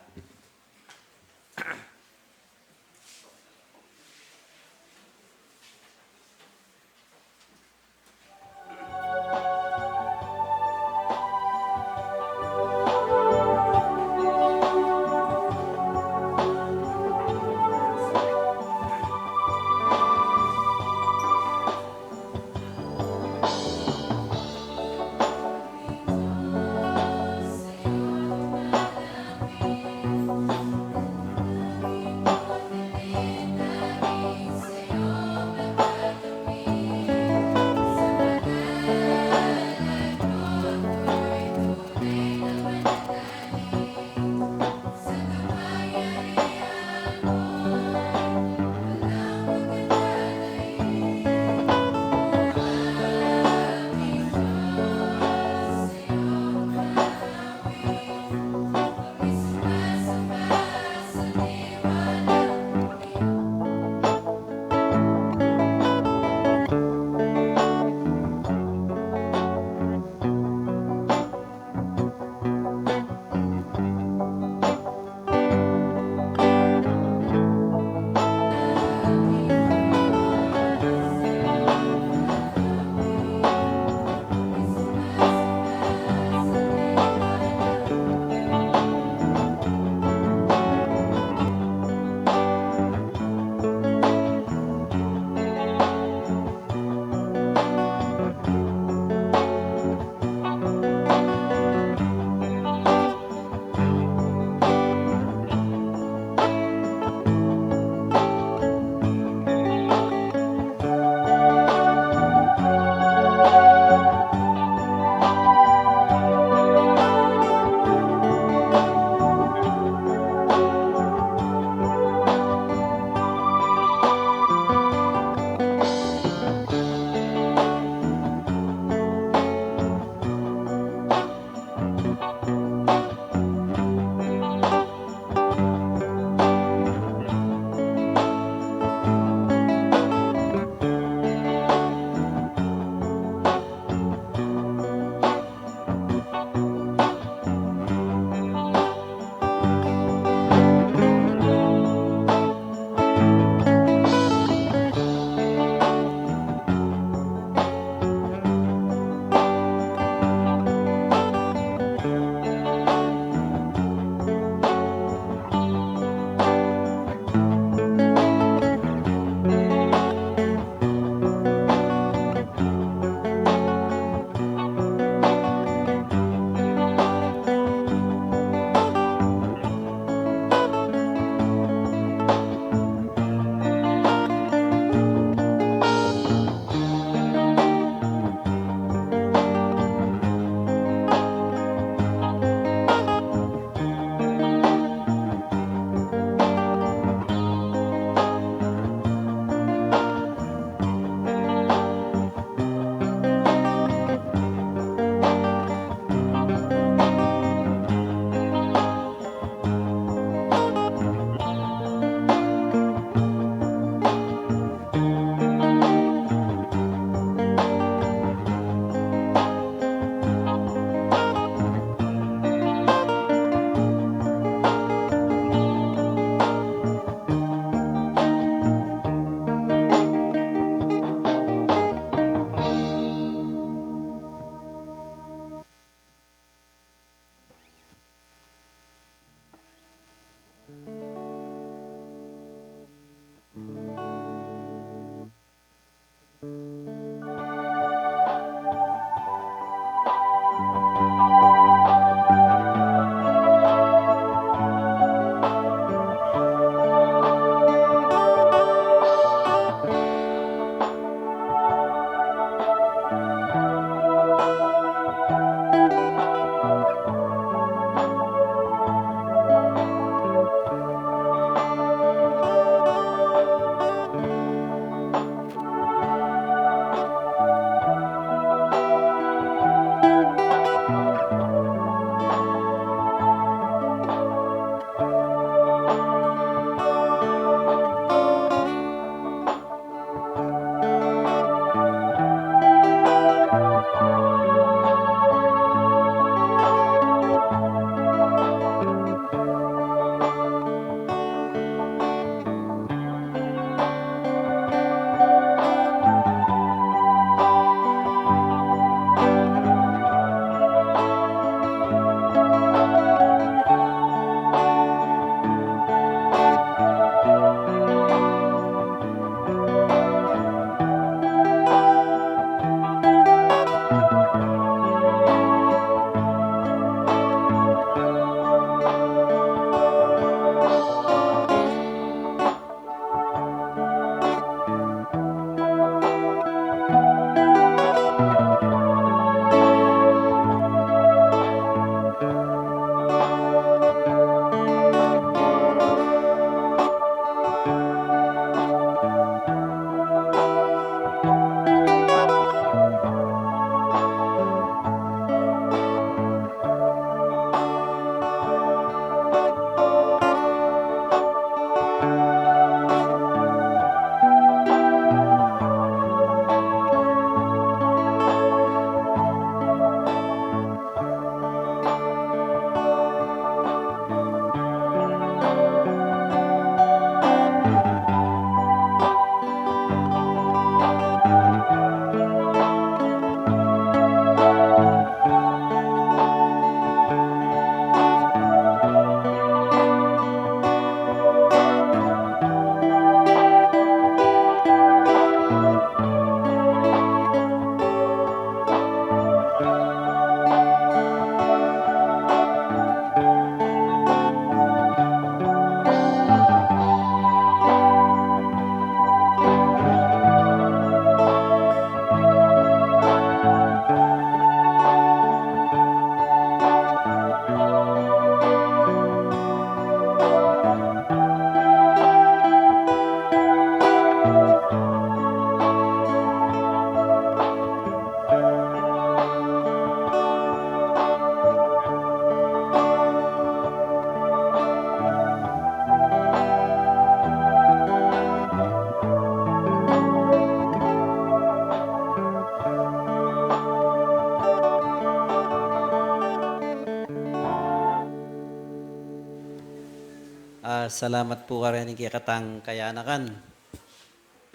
Ah, salamat pu kareng kekatang kayanakan.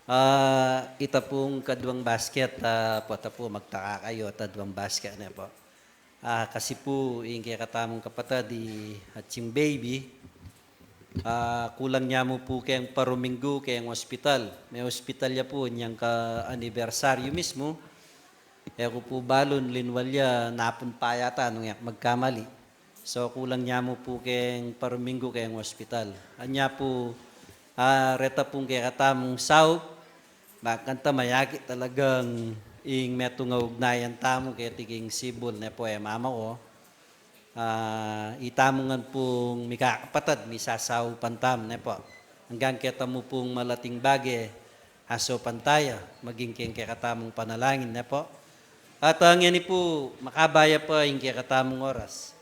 Ah, ita pung kaduang basket, ah, pota pu magtaka kayu, at aduang basket ne pu. Ah, kasi pu, ing kekatamung kapatad, i ating baby, ah, kulang ne mu pu keng paruminggu keng ospital. Me-ospital ya pu inyang ka-anibersaryu mismu. E ku pu balun, linwal ya, napun pa yata nung e ku magkamali. So, kulang ne mu pu keng paruminggu keng ospital. Anya pu, ah, reta pung kekatamung saup, bakanta mayakit talagang ing metung a ugnayan tamu keti king sibul, ne pu, e mama ku. Ah, itamu ngan pung mikakapatad, misasaupan tamu, ne pu. Anggang keta mu pung malating bage, asaupan taya, maging keng kekatamung panalangin, ne pu. At, ah, ngeni pu, makabaya pa ing kekatamung oras.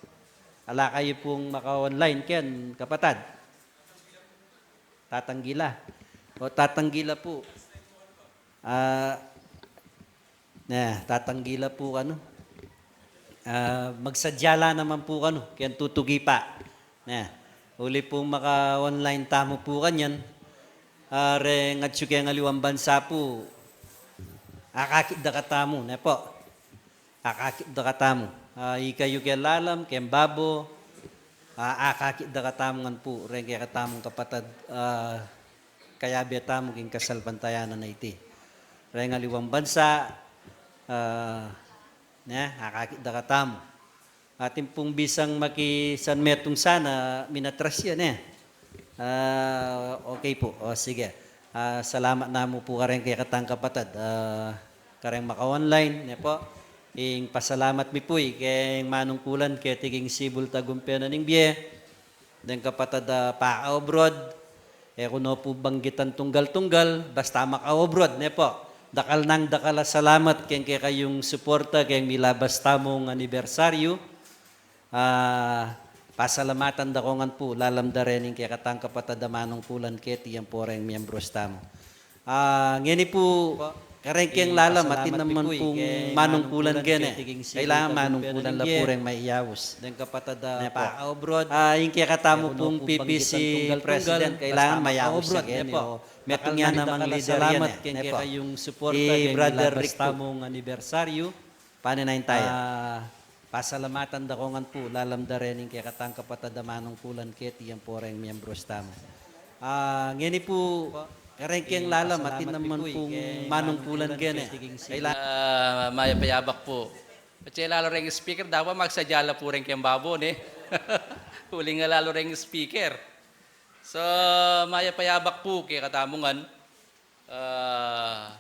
Ala kayu pung maka-online ken, kapatad? Tatanggila. O, tatanggila pu. Ah, ne, tatanggila pu kanu. Ah, magsadya la naman pu kanu, keng tutugi pa. Ne, uli pung maka-online tamu pu kanyan. Ah, reng atyu keng aliwang bansa pu, akakit da katamu, ne pu. Akakit da katamu. Ah, ikayu keng lalam, keng babo, ah, akakit da katamu ngan pu, reng kekatamung kapatad, ah, kayabe tamu king kasalpantayanan a iti. reng aliwang bansa, ah, ne, akakit da katamu. Atin pung bisang makisanmetung sana, minatras ya, ne. Ah, okay pu. O, sige. Ah, salamat namu pu kareng kekatang kapatad. Ah, kareng maka-online, ne pu. Ing pasalamat mi pu, keng manungkulan keti king Sibul Tagumpe na ning Bie. Deng kapatad a paka-abroad, e ku no pu banggitan tunggal-tunggal, basta maka-abroad, ne pu. Dakal nang dakal a salamat keng kekayung suporta keng milabas tamung anibersaryu. Ah, pasalamatan da ko ngan pu, lalam da rening kekatang kapatad a manungkulan keti ampo reng miyembros tamu. Ah, ngeni pu, kareng keng lalam, atin naman pung manungkulan kene. Kailangan manungkulan la pu reng maiyaus. Deng kapatad a paka-abroad, ah, ing kekatamu pung P P C president, kailangan maiyaus ya kene. Metung ya namang leader yan, eh. Ne pu. I Brother Rick pu. Tamung anibersaryu. Panenayan taya. Ah, pasalamatan da ko ngan pu, lalam da rening kekatang kapatad a manungkulan keti ampo reng miyembros tamu. Ah, ngeni pu, kareng keng lalam, atin naman pung manungkulan kene. Kailangan. Ah, mayap a yabak pu. Atse lalu reng speaker, dapat magsadya la pu reng keng babo, ne? Uling lalu reng speaker. So, mayap a yabak pu kekatamu ngan. Ah,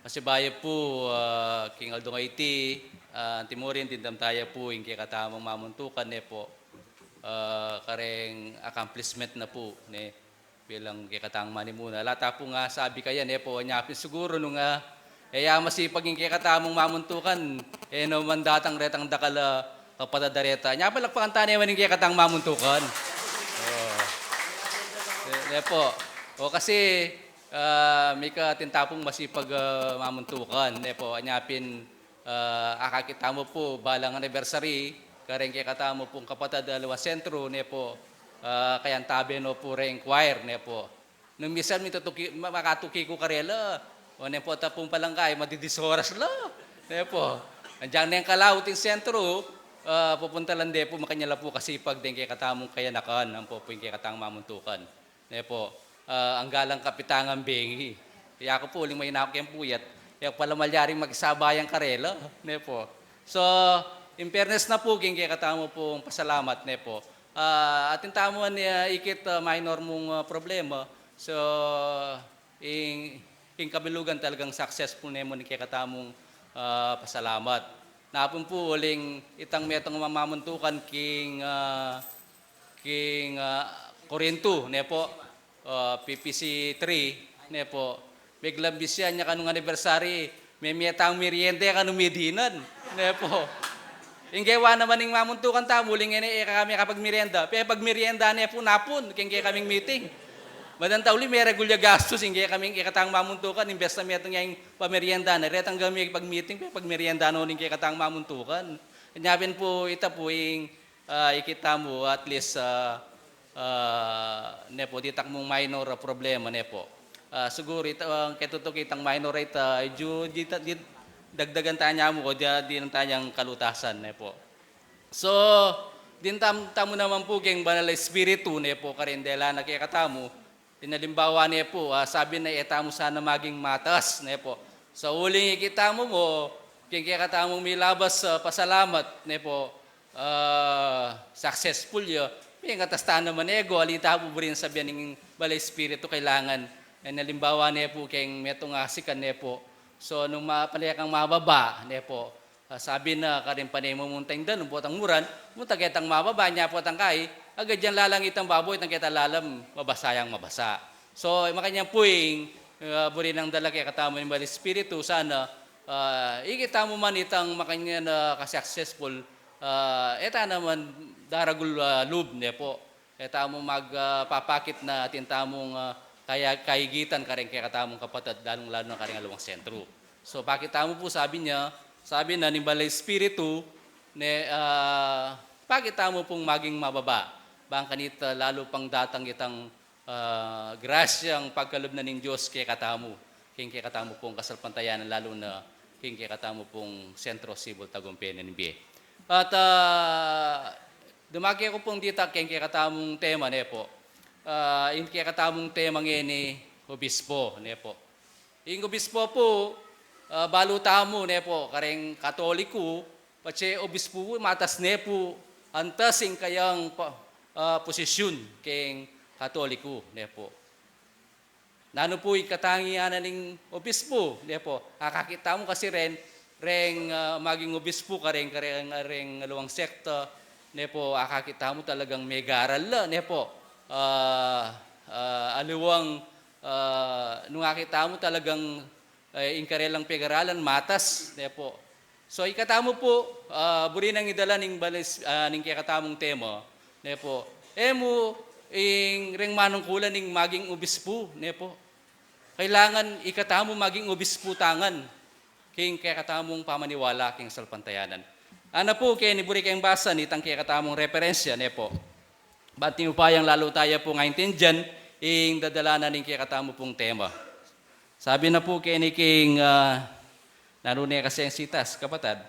pasibayu pu, ah, king aldo ngeni, ah, antimurin, dimdam taya pu ing kekatamung mamuntukan, ne pu. Ah, kareng accomplishment na pu, ne, bilang kekatamung manimuna. Ala ta pung asabi kaya, ne pu, anya pin siguru nung, ah, e ya masipag ing kekatamung mamuntukan, e no man datang retang dakal a kapatad a reta. Nya palakpakan ta ne man ing kekatang mamuntukan. O. Ne, ne pu. O, kasi, ah, mika atin ta pung masipag, ah, mamuntukan, ne pu. Anya pin, ah, akakit tamu pu, balang anniversary, kareng kekatamu pung kapatad a aliwang sentru, ne pu. Ah, kayantabe no pu reng choir, ne pu. Nung misan mitutuki, ma-, makatuki ku karela. O, ne pu, ta pung palangga, madidis oras la. Ne pu. Andiang neng kalaut ing sentru, ah, pupunta la de pu, makanyan la pu kasipag deng kekatamung kayanakan, ampo pu ing kekatang mamuntukan. Ne pu. Ah, angga lang kapitangan bengi. Yaku pu, uling mainaku keng puyat. Yaku pala malyaring makisabayan karela. Ne pu. So, in fairness na pu, king kekatamu pung pasalamat, ne pu. Ah, atin tamu man, ah, ikit, ah, minor mung, ah, problema. So, ing, ing kabilugan talagang successful ne mu ning kekatamung, ah, pasalamat. Napun pu uling itang metung a mamuntukan king, ah, king, ah, Corinto, ne pu. Ah, P P C three, ne pu. Biglang bisyan ya kanu ning anniversary, me-, mete tang merienda ya kanu medinan, ne pu. Ing gewa naman ning mamuntukan tamu, uling ngeni e kami kapagmerienda. Pepagmerienda ne pu napun, king kekaming meeting. Madantauli, meregul ya gastus, ing kekaming kekatang mamuntukan, imbes na metung ya ing pamerienda na, retang kami pag-meeting, pepagmerienda no ning kekatang mamuntukan. Nya pin pu, ita pu ing, ah, ikit tamu, at least, ah, ah, ne pu, ditak mung minor a problema, ne pu. Ah, siguru ita, ah, ketutu kitang minor ita, ah, ju-, di ta-, di, dagdagan tanya mu ko, di, di nang tanyang kalutasan, ne pu. So, din tam-, tamu naman pu keng Banal a Espiritu, ne pu, kareng dela na kekatamu, inalimbawa ne pu, ah, sabi na e tamu sana maging matas, ne pu. Sa uling ikit tamu mu, keng kekatamung milabas, ah, pasalamat, ne pu, ah, successful ya. Mengatas tana man ego, ali ta pu buring sabian ning Banal a Espiritu kailangan. Inalimbawa ne pu keng metung a sikan, ne pu. So, nung ma-, pane kang mababa, ne pu. Ah, sabi na, karin pane mu munta ing danum, potang muran, munta ketang mababa, nya potang kai, agad yang lalang itang babo, itang keta lalam, mabasa yang mabasa. So, makanyan pu ing, ah, buri nang dala kekatamu ning Banal a Espiritu, sana, ah, ikit tamu man itang makanyan a ka-successful, ah, e ta naman daragul, ah, lub, ne pu. E tamu mag, ah, papakit na atin tamung, ah, kaya-, kaigitan kareng kekatamung kapatad, lalung-lalu na kareng aliwang sentru. So, pakit tamu pu, sabi nya, sabi na ning Banal a Espiritu, ne, ah, pakit tamu pung maging mababa. Bang kanita, ah, lalu pang datang itang, ah, grasyang pagkalub na ning Dios kekatamu, keng kekatamu pung kasalpantayanan, lalu na keng kekatamu pung Sentro Sibul Tagumpe na ning Bie. At, ah, dumake ku pung ditak keng kekatamung tema, ne pu. Ah, ing kekatamung tema ngeni, obispo, ne pu. Ing obispo pu, ah, balu tamu, ne pu, kareng Katoliku, patse obispo pu, matas ne pu antas ing kayang pa-, ah, posisyun keng Katoliku, ne pu. Nanu pu ing katangian ning obispo, ne pu? Akakit tamu kasi ren, reng, ah, maging obispo kareng, kareng, reng aliwang sekta, ne pu, akakit tamu talagang megaral la, ne pu? Ah, ah, aliwang, ah, nung akit tamu talagang, eh, ing karelang pegaralan, matas, ne pu? So, ikatamu pu, ah, buri nang idala ning balis, ah, ning kekatamung tema, ne pu? E mu ing reng manungkulan ning maging obispo, ne pu? Kailangan ikatamu maging obispo tangan king kekatamung pamaniwala king salpantayanan. Ana pu, keni buri keng basa nitang kekatamung referensya, ne pu? Banting upayang lalu taya pung aintindian ing dadalanan ning kekatamu pung tema. Sabi na pu keni king, ah, nanu ne kasi ing sitas, kapatad?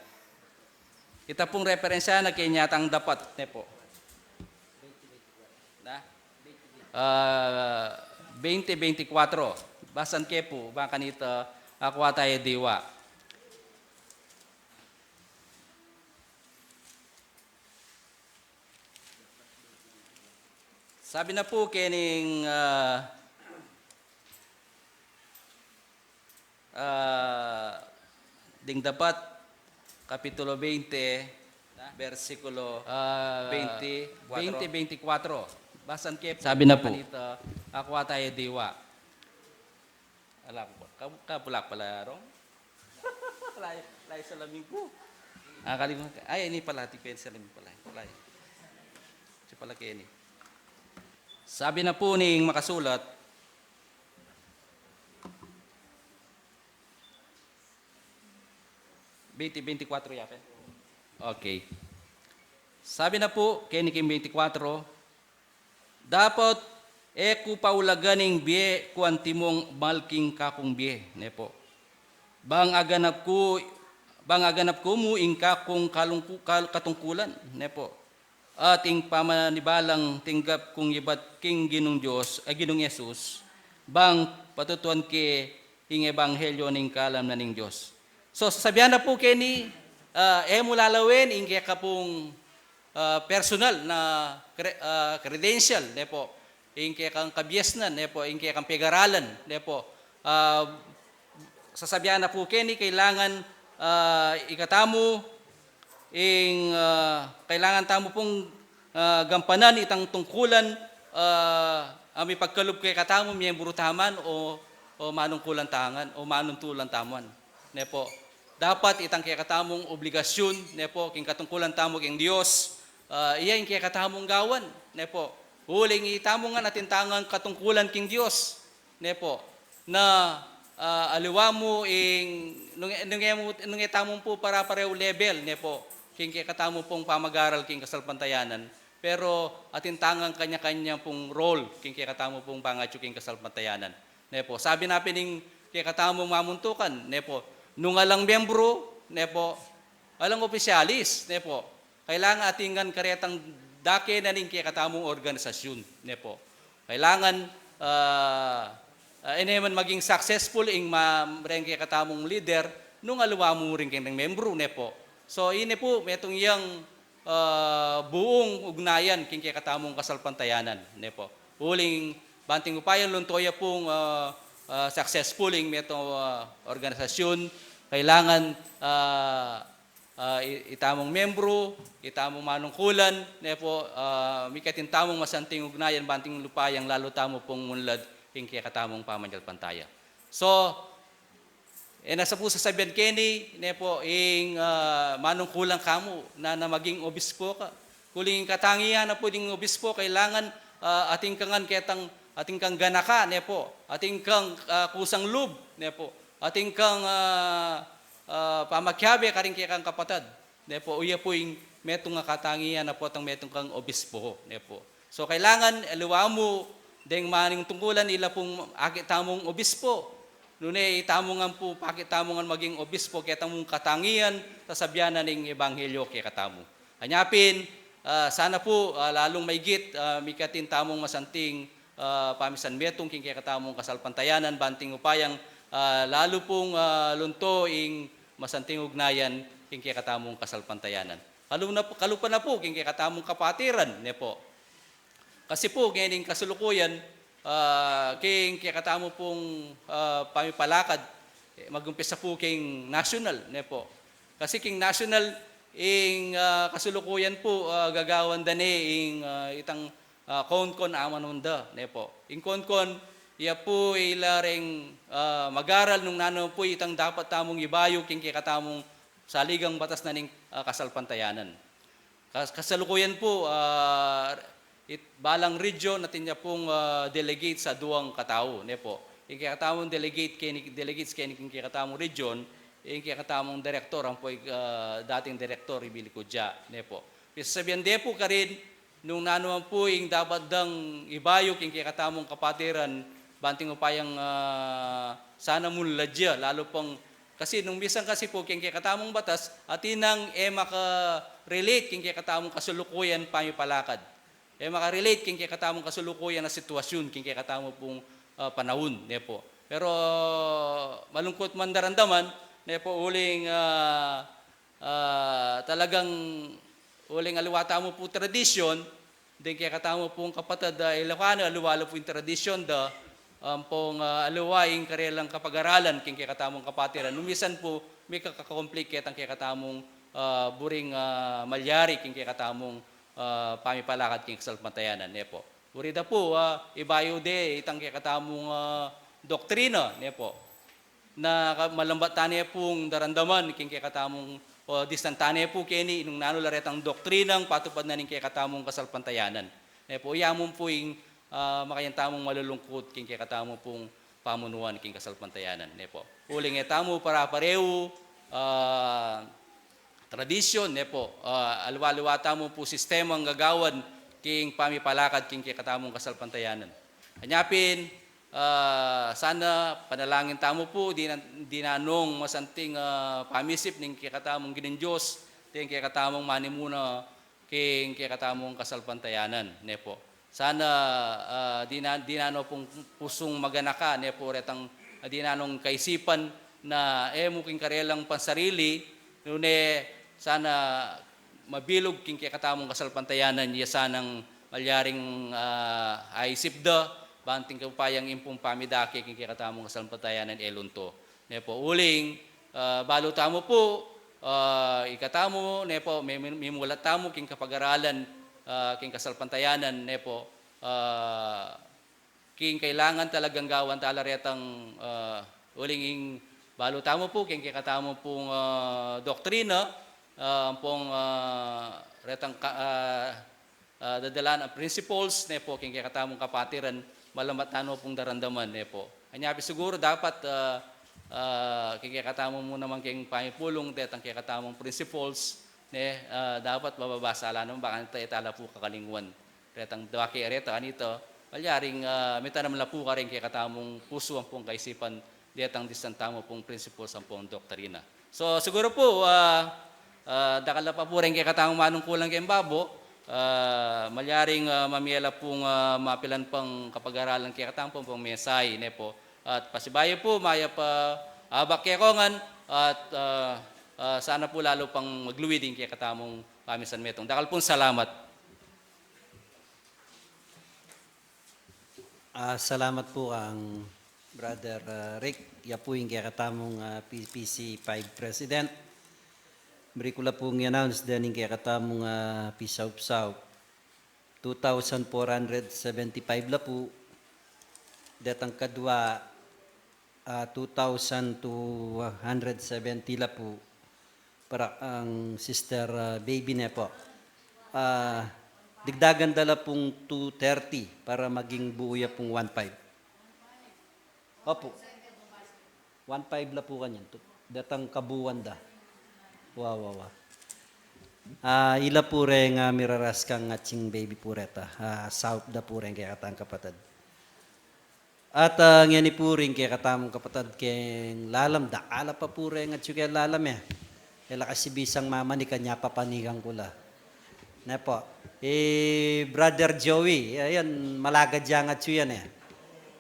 Ita pung referensya na keni atang dapat, ne pu? Na? Ah, twenty twenty-four. Basan ke pu, bang kanita, akwa taya diwa. Sabi na pu kening, ah, ah, ding dapat, Kapitulo twenty, bersikulo, ah, twenty, twenty, twenty-four. Basan ke pu, sabi na pu, kanita, akwa taya diwa. Ala ku pa, ka-, kapulak pala rong. Lahi, lahi salamin ku. Ah, kalimut. Ay, ini pala, di pwede salamin pala. Lahi. Siya pala keni. Sabi na pu ning makasulat, twenty twenty-four ya pen? Okay. Sabi na pu, keni king twenty-four, "Dapot e ku paulagan ing bie ku antimong mal king kakung bie," ne pu. "Bang aganap ku, bang aganap ku mu ing kakung kalungku-, kal-, katungkulan," ne pu. "At ing pamanibalang tinggap kung ibat king Ginung Dios, ay, Ginung Jesus, bang patutuan ke ing ebanghelyo ning kalam na ning Dios." So, sasabian na pu keni, ah, e mu lalawen ing keka pung, ah, personal na cre-, ah, credential, ne pu? Ing kekang kabiasnan, ne pu? Ing kekang pegaralan, ne pu? Ah, sasabian na pu keni kailangan, ah, ikatamu, ing, ah, kailangan tamu pung, ah, gampanan itang tungkulan, ah, a mipagkalub kekatamu, miyembru taman o, o manungkulan tangan, o manuntulan taman. Ne pu? Dapat itang kekatamung obligasyun, ne pu, king katungkulan tamu king Dios, ah, iya ing kekatamung gawan, ne pu? Uling itamu ngan atin tangang katungkulan king Dios, ne pu? Na, ah, aliwa mu ing, nung, nung e mu, nung e tamu pu para-parehu level, ne pu? King kekatamu pung pamagaral king kasalpantayanan. Pero atin tangang kanya-kanya pung role king kekatamu pung pangatyu king kasalpantayanan. Ne pu? Sabi na pin ning kekatamung mamuntukan, ne pu? Nung alang miyembru, ne pu? Alang opisyalis, ne pu? Kailangan atin ngan karetang dake na ning kekatamung organisasyun, ne pu? Kailangan, ah, ah, e ne man maging successful ing ma-, reng kekatamung leader nung aliwa mu rin keng membru, ne pu? So, ini pu, metung yang, ah, buung ugnayan king kekatamung kasalpantayanan, ne pu? Uling banting upaya lunto ya pung, ah, ah, successful ing metung, ah, organisasyun, kailangan, ah, ah, i-, itamung membru, itamung manungkulan, ne pu, ah, miketin tamung masanting ugnayan banting upayang lalu tamu pung munlad king kekatamung pamanyalpantaya. So, e na sa pu sasabian keni, ne pu, ing, ah, manungkulan ka mu na, na maging obispo ka. Uling katangian na pu ding obispo, kailangan, ah, atin ka ngan ketang, atin kang ganaka, ne pu, atin kang, ah, kusang lub, ne pu, atin kang, ah, ah, pamakiabe karing kekang kapatad, ne pu, uya pu ing metung a katangian na pu itang metung kang obispo, ne pu. So, kailangan aliwa mu deng manung tungkulan, ila pung akit tamung obispo. Nune itamu ngan pu, pakit tamu ngan maging obispo, ketamung katangian, sasabian na ning ebanghelyo kekatamu. Anya pin, ah, sana pu, ah, lalung maigit, ah, miketin tamung masanting, ah, pamisan metung king kekatamung kasalpantayanan, banting upayang ah, lalu pung, ah, lunto ing masanting ugnayan king kekatamung kasalpantayanan. Kalu na, kalu pa na pu king kekatamung kapatiran, ne po. Kasi pu, ngening kasalukuyan, ah, king kekatamu pung, ah, pamipalakad, eh, magumpisa pu king national, ne po. Kasi king national, ing, ah, kasalukuyan pu, ah, gagawan da ne ing, ah, itang, ah, CONCON amanun da, ne po. Ing CONCON, iya pu ila reng, ah, mag-aral nung nanu pu itang dapat tamung ibayu king kekatamung saligang batas na ning, ah, kasalpantayanan. Kas-, kasalukuyan pu, ah, it-, balang region atin ya pung, ah, delegate sa duang katau, ne po. Ing kekatamung delegate keni, delegates keni king kekatamung region, ing kekatamung direktor, ampo ing, ah, dating direktor, ibilikud ya, ne po. Pisasabian de pu karin, nung nanu man pu ing dapat dang ibayu king kekatamung kapatiran, bang atin upayang, ah, sana munlad ya, lalu pang Kasi nung misan kasi pu king kekatamung batas, atin nang e maka-relate king kekatamung kasalukuyan pamipalakad. E maka-relate king kekatamung kasalukuyan a sitwasyun king kekatamu pung, ah, panaun, ne po. Pero malungkut man daramdaman, ne po, uling, ah, ah, talagang uling aliwa tamu pu tradisyon, deng kekatamu pung kapatad a Ilocano, aliwa la pu ing tradisyon da, ampong, ah, aliwa ing karelang kapag-aralan king kekatamung kapatiran. Nung misan pu, mika-conflict ketang kekatamung, ah, buring, ah, malyari king kekatamung, ah, pamipalakad king kasalpantayanan, ne po. Buri da pu, ah, ibayu de itang kekatamung, ah, doktrina, ne po. Na ka-, malambat tane pung daramdaman king kekatamung, o distan tane pu keni nung nanu la retang doktrinang patupad na ning kekatamung kasalpantayanan. Ne po, iya mu pu ing, ah, makayan tamung malulungkut king kekatamu pung pamunuan king kasalpantayanan, ne po. Uling e tamu para-parehu, ah, tradisyon, ne po, ah, aliwa-liwa tamu pu sistemang gagawan king pamipalakad king kekatamung kasalpantayanan. Anya pin, ah, sana panalangin tamu pu, dinan-, dinanung masanting, ah, pamisip ning kekatamung Ginu Dios, deng kekatamung manimuna king kekatamung kasalpantayanan, ne po. Sana, ah, dinan-, dinanu pung pusung maganaka, ne po, retang, ah, dinanung kaisipan na e mu king karelang pansarili, nune sana mabilug king kekatamung kasalpantayanan, ya sanang malyaring, ah, aisip da, bang atin upayang ing pung pamidake king kekatamung kasalpantayanan e lunto. Ne po, uling, ah, balu tamu pu, ah, ikatamu, ne po, mi-, mi-, mimulat tamu king kapag-aralan, ah, king kasalpantayanan, ne po, ah, king kailangan talagang gawan tala retang, ah, uling ing balu tamu pu, king kekatamu pung, ah, doktrina, ah, ampong, ah, retang ka-, ah, ah, dadalan a principles, ne po, king kekatamung kapatiran, malambat tanu pung daramdaman, ne po. Anya pin siguru dapat, ah, ah, king kekatamu mu naman king pamipulung, detang kekatamung principles, ne, ah, dapat mababasa la naman, bang kanita e tala pu kakalingwan. Retang dake reta, kanita, malyaring, ah, mitanam la pu karing kekatamung pusu ampong kaisipan, detang distan tamu pung principles ampong doktrina. So, siguru pu, ah, ah, dakal la pa pu reng kekatamung manungkulan keng babo, ah, malyaring, ah, mamie la pung, ah, mapilan pang kapag-aralan kekatamu pung, pung mensahe, ne po. At pasibayu pu, mayap a abak kekongan, at, ah, ah, sana pu lalu pang magluid ing kekatamung pamisan metung. Dakal pung salamat. Ah, salamat pu kang Brother, ah, Rick. Ya pu ing kekatamung, ah, P P C five President. Buri ku la pung i-announce den ing kekatamung, ah, pisaup-saup. Two thousand four hundred seventy-five la pu. Detang kadua, ah, two thousand two hundred seventy la pu para kang Sister, ah, Baby, ne po. Ah, digdagan da la pung two thirty para maging buu ya pung one five. Opo. One five la pu kanyan. Tu-, datang kabuuan da. Wa, wa, wa. Ah, ila pu reng, ah, miraras kang atsing Baby pu reta. Ah, saup da pu reng kekatang kapatad. At, ah, ngeni pu ring kekatamung kapatad keng lalam, dakal la pa pu reng atyu keng lalam, e. E la kasi bisang mamanik, anya papanikan ku la. Ne po. I Brother Joey, ayan, malagad yang atyu yan, e.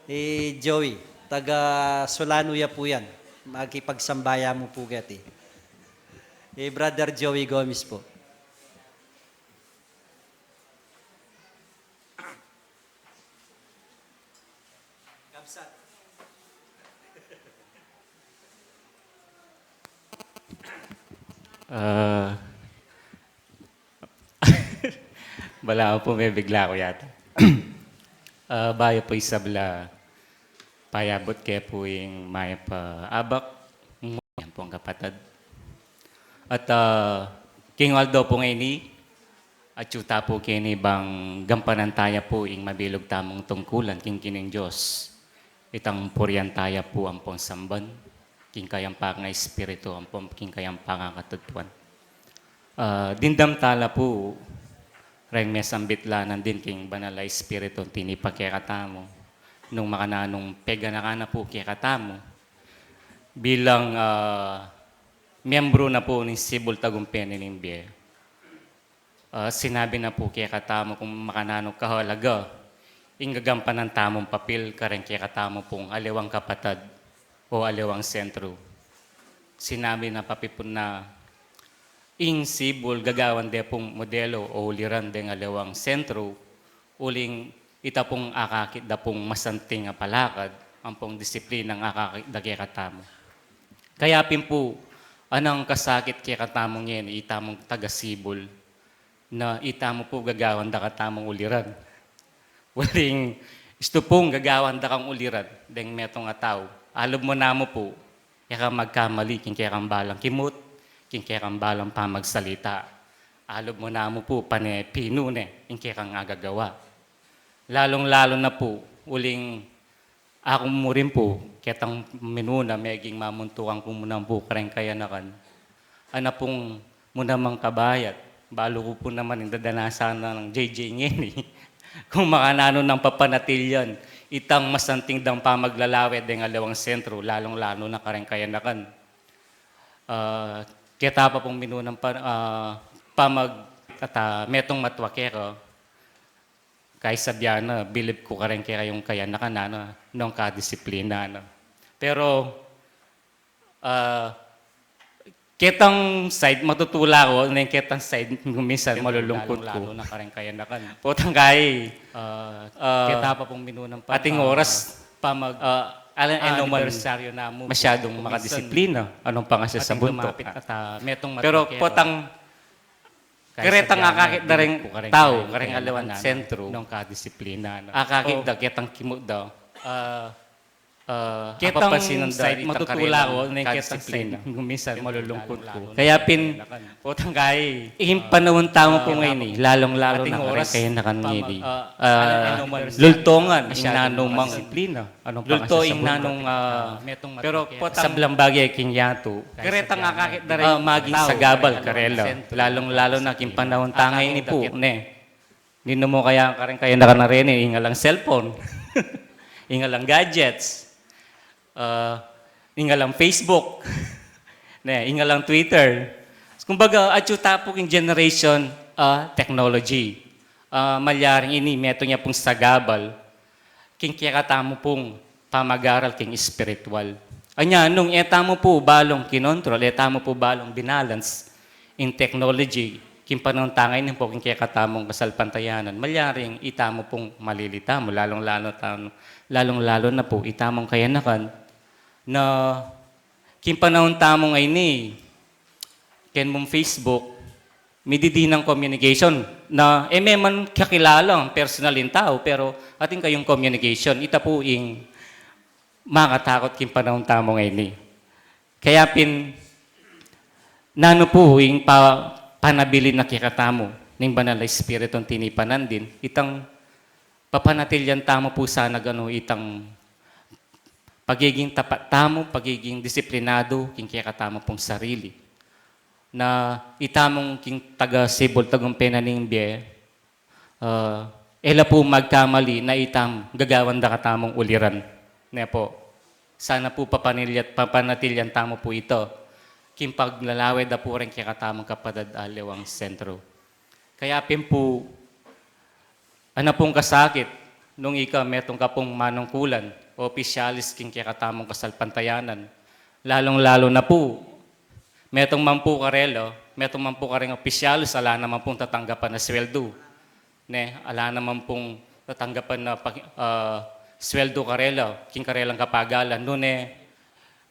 I Joey. Taga Solano ya pu yan. Makipagsamba ya mu pu keti. Eh, Brother Joey Gomez po. Ah, balamu pu mebigla ku yata. Ah, bayu pu isabla payabut ke pu ing mayap a abak, yan pung kapatad. At, ah, king aldo pu ngeni, atyu ta pu keni bang gampanan taya pu ing mabilug tamung tungkulan king keni ning Dios. Itang purian taya pu ampong samban, king kayang pangaespiritu, ampong king kayang pangakatutuan. Ah, dimdam tala pu, reng mesambit la nandin king Banal a Espiritu, tinipa kekatamu, nung makananung peganakan na pu kekatamu, bilang, ah, miyembru na pu ning sibul tagumpeni ning bie. Ah, sinabi na pu kekatamu kung makananu kahalaga ing gagampanan tamung papil kareng kekatamu pung aliwang kapatad o aliwang sentru. Sinabi na pa pu na ing sibul gagawan de pung modelu o uliran deng aliwang sentru, uling ita pung akakit da pung masanting a palakad, ampong disiplinang akakit da kekatamu. Kaya pin pu, anang kasakit kekatamu ngeni, itamung taga sibul, na itamu pu gagawan da katamung uliran. Uling, istu pung gagawan da kang uliran deng metung a tau, alub mu namu pu, e ka magkamali king kekang balang kimut, king kekang balang pamagsalita. Alub mu namu pu, pane pinu ne ing kekang agagawa. Lalung-lalu na pu, uling aku mu rin pu, ketang minuna, meging mamuntukan ku mu naman pu kareng kayanakan. Ana pung mu namang kabayat, balu ku pu naman ing dadanasan nang J J ngeni. Kung makananu nang papanatilyan itang masanting dang pamaglalawe deng aliwang sentru, lalung-lalu na kareng kayanakan. Ah, keta pa pung minunang pa, ah, pamag-, at, ah, metung matwa keka, kaysa biana, bilib ku kareng kekayung kayanakan, nanu, nung kadisiplina, nanu. Pero, ah, ketang side, matutula ku, neng ketang side, minsan malulungkut ku. Lalo na kareng kayanakan. Potang kai, ah, ah, keta pa pung minunang pa, ating oras, pamag, ah, alan, ah, anu man, anibersaryo namu, masyadung makadisiplina, anong pangasya sa buntuk, ah. Pero potang, karetang akakit da reng tau kareng aliwang sentru, nung kadisiplina, nanu. Akakit da, ketang kimut da. Ah, ah, ketang side, matutula ku, neng ketang side, minsan malulungkut ku. Kaya pin, potang kai, ing panaun tamu pu ngeni, lalung-lalu na kareng kayanakan ngeni, ah, lultongan ing nanumang disiplina. Lulto ing nanung, ah, pero potang sablang bage king yatu. Karetang akakit da reng, ah, maging sagabal karela. Lalung-lalu na king panaun ta ngeni pu, ne. Ninu mu kaya kareng kayanakan reni, ing alang cellphone, ing alang gadgets, ah, ing alang Facebook, ne, ing alang Twitter. Kumbaga, atyu ta pu king generation, ah, technology. Ah, malyaring ini, metung ya pung sagabal king kekatamu pung pamag-aral king espiritual. Anya, nung e tamu pu balung kinontrol, e tamu pu balung binalance ing technology, king panaun ta ngeni pu king kekatamung kasalpantayanan, malyaring itamu pung malili tamu, lalung-lalu tamu, lalung-lalu na pu itamung kayanakan, na king panaun tamu ngeni, ken mung Facebook, mididinan communication na e me man kakilala personal ing tau, pero atin kayung communication. Ita pu ing makatakut king panaun tamu ngeni. Kaya pin, nanu pu ing pa-, panabilin na kekatamu ning Banal a Espiritung tinipa nandin, itang papanatilian tamu pu sana ganu itang pagiging tapat tamu, pagiging disiplinadu king kekatamu pung sarili. Na itamung king taga sibul tagumpena ning bie, ah, e la pu magkamali na itam gagawan da katamung uliran. Ne pu, sana pu papaniliat-, papanatilian tamu pu ita king paglalawe da pu reng kekatamung kapatad aliwang sentru. Kaya pin pu, ana pung kasakit nung ika metung ka pung manungkulan opisyalis king kekatamung kasalpantayanan. Lalung-lalu na pu, metung man pu karela, metung man pu kareng opisyalis, ala naman pung tatanggapan a sweldu. Ne, ala naman pung tatanggapan a pag-, ah, sweldu karela, king karelang kapagalan. Nune,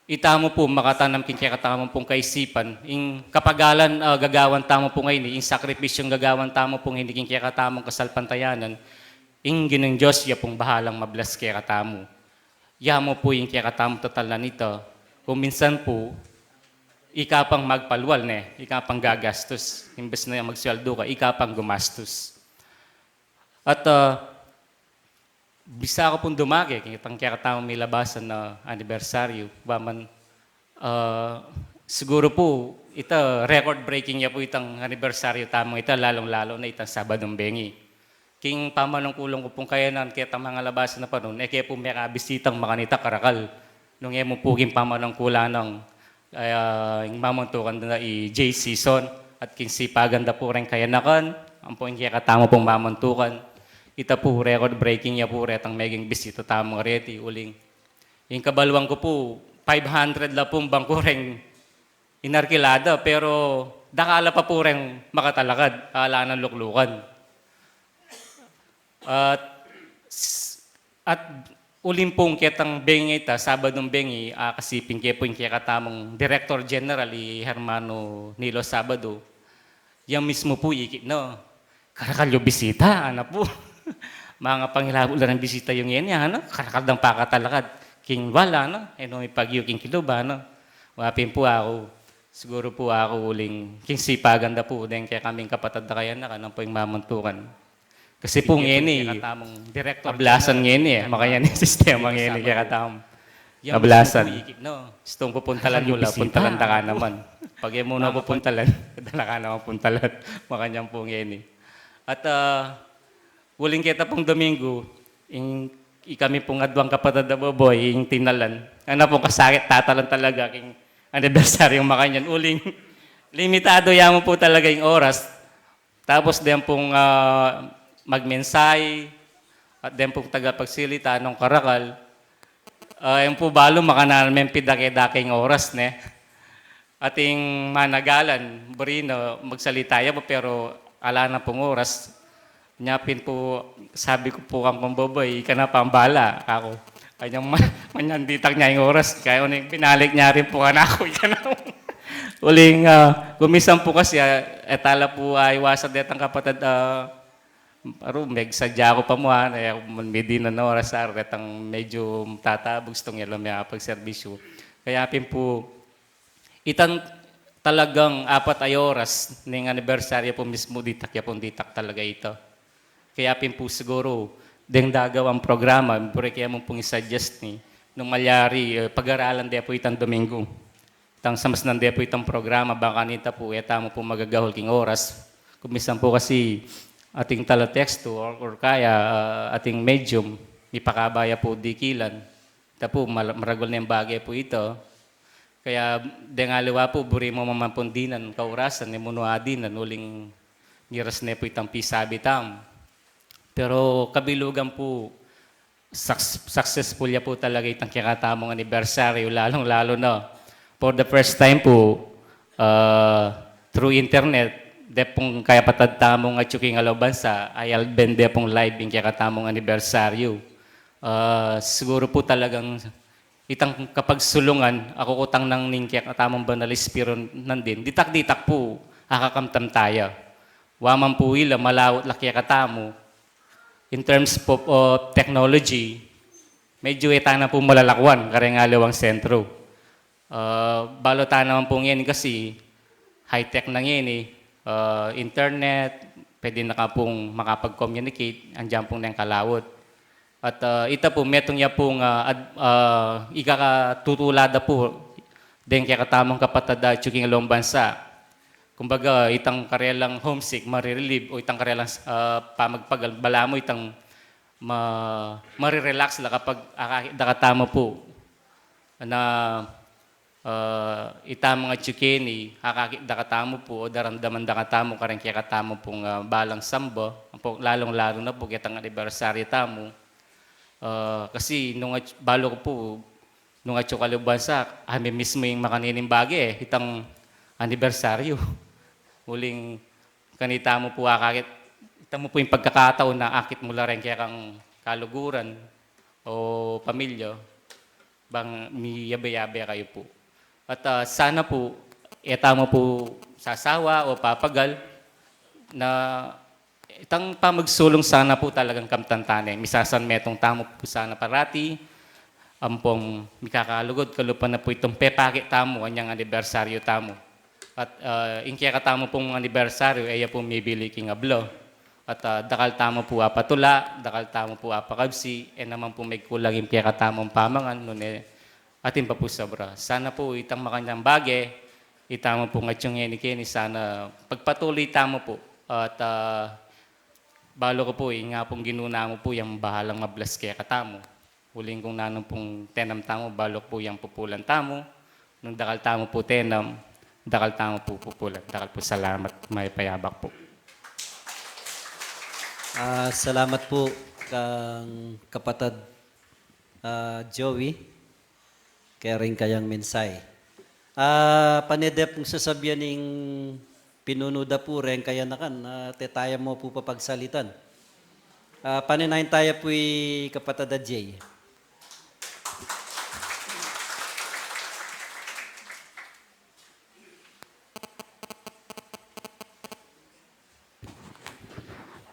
itamu pu, makatanam king kekatamung pung kaisipan, ing kapagalan, ah, gagawan tamu pu ngeni, ing sakripisyung gagawan tamu pu ngeni king kekatamung kasalpantayanan, ing Ginung Dios ya pung bahalang mablas kekatamu. Ya mu pu ing kekatamung tatalnan ita. Kung minsan pu, ika pang magpalual, ne, ika pang gagastus. Imbes na magsweldu ka, ika pang gumastus. At, ah, bisa ku pung dumage, king itang kekatamung milabasan a anibersaryu, wa man, ah, siguru pu, ita record breaking ya pu itang anibersaryu tamung ita, lalung-lalu na itang Sabadung bengi. King pamanungkulan ku pung kayanan, ketang mangalabasan a panahun, e ke pu mekabisitang makanita karakal. Nung e mu pu king pamanungkulan nang, ah, ing mamantukan da i J C Son, at king sipagan da pu reng kayanakan, ampo ing kekatamu pung mamantukan. Ita pu, record breaking ya pu retang meging bisita tamu reti, uling ing kabaluan ku pu, five hundred la pung bangku reng inarkila da, pero dakal la pa pu reng makatalakad, ala nang luklukan. At, at uling pung ketang bengi ita, Sabadung bengi, ah, kasi pin ke pu ing kekatamung Director General, i Hermano Nilo Sabado, ya mismu pu ikit na, "Karakal yu bisita," ana pu. "Mangapangilabut la reng bisita yu ngeni, ana, karakal dang pakatalakad king wal, ana, e no mipagyu king kilub, ana." Wa pin pu aku, siguru pu aku uling king sipagan da pu deng kekaming kapatad a kayanakan ampo ing mamantukan. Kasi pu ngeni, ablasan ngeni, e, makanyan ing sistema ngeni kekatamu. Ablasan. Istung pupuntalan mu la, puntalan da ka naman. Pag e mu na pupuntalan, dala ka naman puntalan. Makanyan pu ngeni. At, ah, uling keta pung Domingo, ing, ikami pung adwang kapatad a boboy, ing tinalan. Ana pung kasakit tatalan talaga king anibersaryung makanyan. Uling, limitado ya mu pu talaga ing oras. Tapos deng pung, ah, magmensahe, at deng pung tagapagsilita nung karakal, ah, yan pu balu, makananu meng pidake-dake ing oras, ne? Ating managalan, buri na magsalita ya pu, pero ala na pung oras. Nya pin pu, sabi ku pu kang pamboboy, "Ika na pang bala," aku. Kanyang ma-, manyanditak nya ing oras, kaya uling binalik nya rin pu kanaku, ika na. Uling, ah, kumisan pu kasi, ah, e tala pu, ah, iwasan detang kapatad, ah, aru, megsadya ku pa mu, ah, e, medi na oras, ah, retang medyu tatabug, istung ya la mekapagserbisyu. Kaya pin pu, itang talagang apat a oras ning anibersaryu pu mismu, ditak ya pung ditak talaga ita. Kaya pin pu siguru, deng dagawang programa, buri ke mu pung i-suggest ni, nung malyari, e, pag-aralan de pu itang Domingo. Itang samasnan de pu itang programa, bang kanita pu, e tamu pu magagahul king oras. Kumisan pu kasi ating talateksto or, or kaya, ah, ating medium, mipakaba ya pu dikilan. Ita pu, mal-, maragul neng bage pu ita. Kaya deng aliwa pu, buri mu man pung dinan kaurasan, e mu no adinan, uling miras ne pu itang pisabi tamu. Pero kabilugan pu, suc-, successful ya pu talaga itang kekatamung anibersaryu, lalung-lalu na for the first time pu, ah, through internet, de pung kapatad tamung atyu king alaw bansa, ayalben de pung live ing kekatamung anibersaryu. Ah, siguru pu talagang itang kapagsulungan, akukutang nang ning kekatamung Banal Espiritu nandin, ditak-ditak pu, akakamtan taya. Wa man pu ila, malaut la kekatamu, in terms of, of technology, medyu e tana pu malalakuan kareng aliwang sentro. Ah, balu tana man pu ngeni kasi high-tech na ngeni, ah, internet, pwede na ka pung makapag-communicate, andyan pu neng kalaut. At, ah, ita pu, metung ya pung, ah, ad-, ah, ikakatutula da pu deng kekatamung kapatad a atyu king alawang bansa. Kumbaga, itang karelang homesick, marirelieve, o itang karelang, ah, pamagpagal, balamu itang ma-, marirelax la kapag akakit da katamu pu na, ah, itamung atyu keni, akakit da katamu pu, o daramdaman da katamu kareng kekatamu pung, ah, balang samba, pu, lalung-lalu na pu ketang anibersaryu tamu. Ah, kasi nung at-, balu ku pu, nung atyu kayu bansa, ami mismu ing makanini ning bage, eh, itang anibersaryu. Uling kanita mu pu akakit, ita mu pu ing pagkakataon na akit mu la reng kekang kaluguran o pamilya, bang miyabe-yabe kayu pu. At, ah, sana pu, e tamu pu sasawa o papagal na itang pamagsulung sana pu talagang kamtan ta ne. Misasanmetung tamu pu sana parati, ampong mikakalugud, kalupa na pu itang pepake tamu, anyang anibersaryu tamu. At, ah, ing kekatamu pung anibersaryu, e ya pu mibili king ablo. At, ah, dakal tamu pu apatula, dakal tamu pu apakabsi, e naman pu megkulang ing kekatamung pamangan, nune atin pa pu sobra. Sana pu itang makanyan bage, itamu pung atyu ngeni keni, sana pagpatuloy tamu pu. At, ah, balu ku pu, ing Apung Ginu namu pu yang bahalang mablas kekatamu. Uling kung nanu pung tenam tamu, balu ku pu yang pupulan tamu. Nung dakal tamu pu tenam, dakal tamu pu pupulan. Dakal pu salamat, mayap a abak pu. Ah, salamat pu kang kapatad, ah, Joey, keng kayang mensahe. Ah, pane da pung sasabyan ing pinunu da pu reng kayanakan, ah, tetaya mu pu papagsalitan. Ah, pane nain taya pu i kapatad a Jay.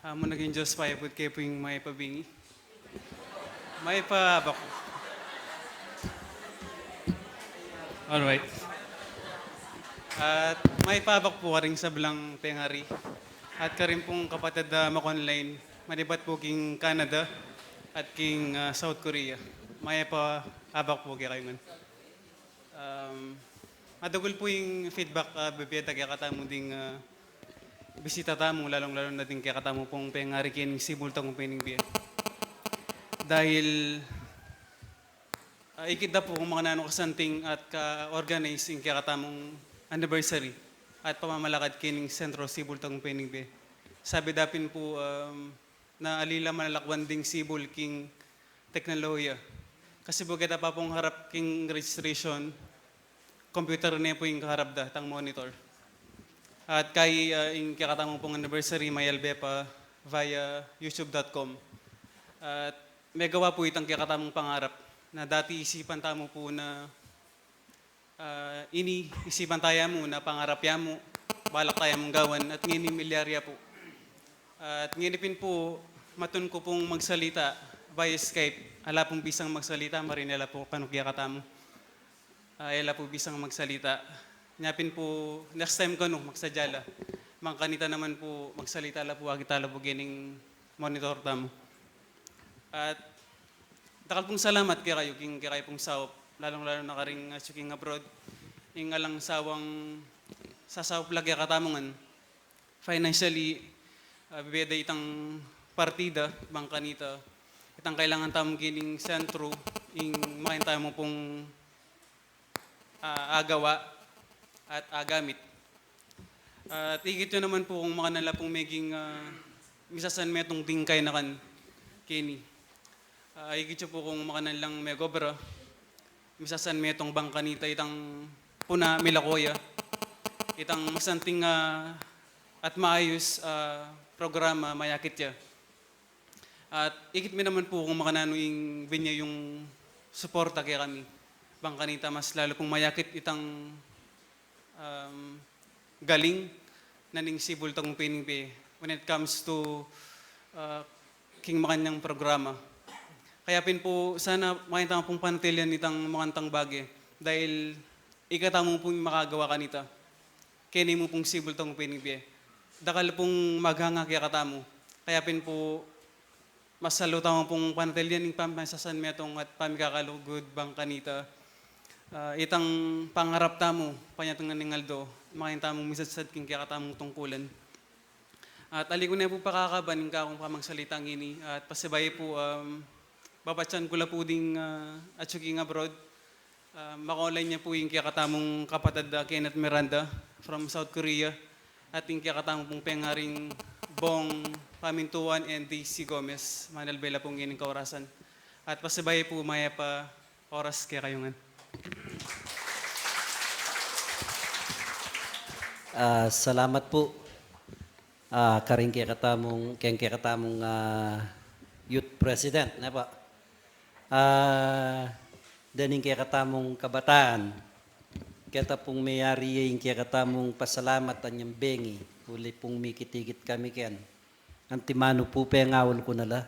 Amu naging Diyos, payaput ke pu ing mayap a bingi. Mayap a abak. Alright. At mayap a abak pu karing sablang pengari. At karing pung kapatad a maka-online, manibat pu king Canada at king, ah, South Korea. Mayap a abak pu kekayu ngan. Um, madagul pu ing feedback, ah, bibie da kekatamu ding, ah, bisita tamu, lalung-lalu na ding kekatamu pung pengari king Cebu Tagumpay ning Bie. Dahil, ah, ikit da pu kung makananu kasanting at ka-organize ing kekatamung anniversary at pamamalakad king Centro Cebu Tagumpay ning Bie. Sabi da pin pu, um, na ali la malakwan ding sibul king teknolohiya. Kasi pu keta pa pung harap king registration, computer ne pu ing kaharap da, itang monitor. At kaya, ah, ing kekatamung pung anniversary, mayalbe pa via youtube dot com. At megawa pu itang kekatamung pangarap na dati isipan tamu pu na ah, ini isipan taya mu na pangarap ya mu, balak taya mung gawan, at ngeni milyar ya pu. At ngeni pin pu, matun ku pung magsalita via Skype, ala pung bisang magsalita, marin e la pu kanu kekatamu. Ah, e la pu bisang magsalita. Nya pin pu, next time kanu, magsadya la. Bang kanita naman pu, magsalita la pu, akit ta la pu gening monitor tamu. At dakal pung salamat kekayu, king kekayu pung saup, lalung-lalu na karing atyu king abroad, ing alang sawang sasaup la kekatamu ngan. Financially, ah, bibie da itang partida, bang kanita, itang kailangan tamu gening sentro, ing makanyan tamu pung ah, agawa at agamit. At ikit yu naman pu kung makanyan la pung meging, ah, misasanmetung ding kayanakan keni. Ah, ikit yu pu kung makanyan lang megobra, misasanmetung bang kanita itang puna milako ya, itang masanting, ah, at maayus, ah, programa mayakit ya. At ikit mi naman pu kung makananu ing binie yung suporta kekami. Bang kanita mas lalu pung mayakit itang, um, galing na ning Cebu Tagumpay ning Bie when it comes to, uh, king makanyang programa. Kaya pin pu, sana makanta pung panatilian itang makantang bage. Dahil ikatamu pung makagawa kanita. Keni mu pung Cebu Tagumpay ning Bie. Dakal pung maghanga kekatamu. Kaya pin pu, masalu tamu pung panatilian ing pamisasanmetung at pamikakalugud bang kanita. Ah, itang pangarap tamu, panyatungan ning aldo, makanyan tamu misadsad king kekatamung tungkulan. At ali ku ne pu pakakaban ing kakung pamagsalita ngeni, at pasibayu pu, um, babatian ku la pu ding, ah, atyu king abroad, Ah, maka-online ya pu ing kekatamung kapatad a Kenneth Miranda from South Korea, at ing kekatamung pengaring Bong Pamintuan and Daisy Gomez, manalbe la pu ngening kaorasan. At pasibayu pu, mayap a oras kekayu ngan. Ah, salamat pu. Ah, karing kekatamung, keng kekatamung, ah, youth president, ne pu? Ah, dening kekatamung kabataan, keta pung meyari ya ing kekatamung pasalamat anyang bengi, uli pung mikit-ikit kami ken. Antimanu pu pengaul ku na la.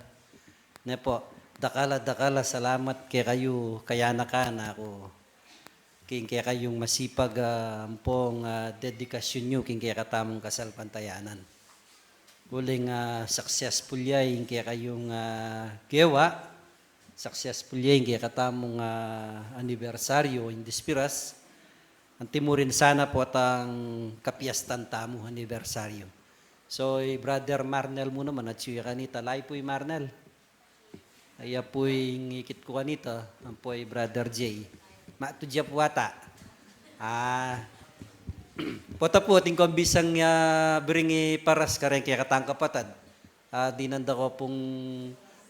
Ne pu, dakal a dakal a salamat kekayu kayanakan, aku, king kekayung masipag, ah, ampong, ah, dedikasyun yu king kekatamung kasalpantayanan. Uling, ah, successful ya ing kekayung, ah, gewa, successful ya ing kekatamung, ah, anibersaryu in Dispiras. Antimurin sana potang kapiestan tamu anibersaryu. So, i Brother Marnel mu naman, atyu ya kanita. Layu pu i Marnel. Iya pu ing ikit ku kanita, ampo i Brother J. Matud ya pu ata. Ah, pota pu, atin kung bisang, ah, biring iparas kareng kekatang kapatad. Ah, dinan da ku pung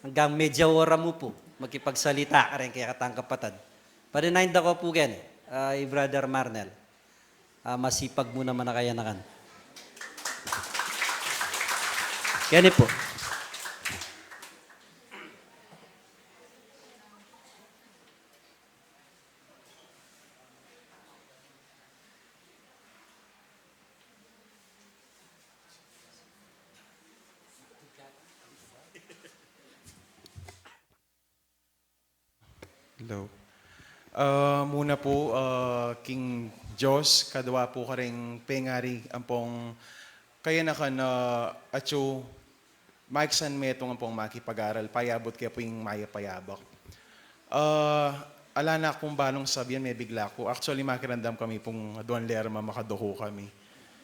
anggang medya ora mu pu makipagsalita kareng kekatang kapatad. Padinain da ku pu ken, ah, i Brother Marnel. Ah, masipag mu naman a kayanakan. Keni pu. Hello. Ah, muna pu, ah, king Dios, kadwa pu kareng pengari ampong kayanakan, ah, atyu maiksan metung ampong makipag-aral, payabut ke pu ing mayap a yabak. Ah, ala na kung banung sabian, mebigla ku. Actually, makiramdam kami pung aduang lerma makaduku kami.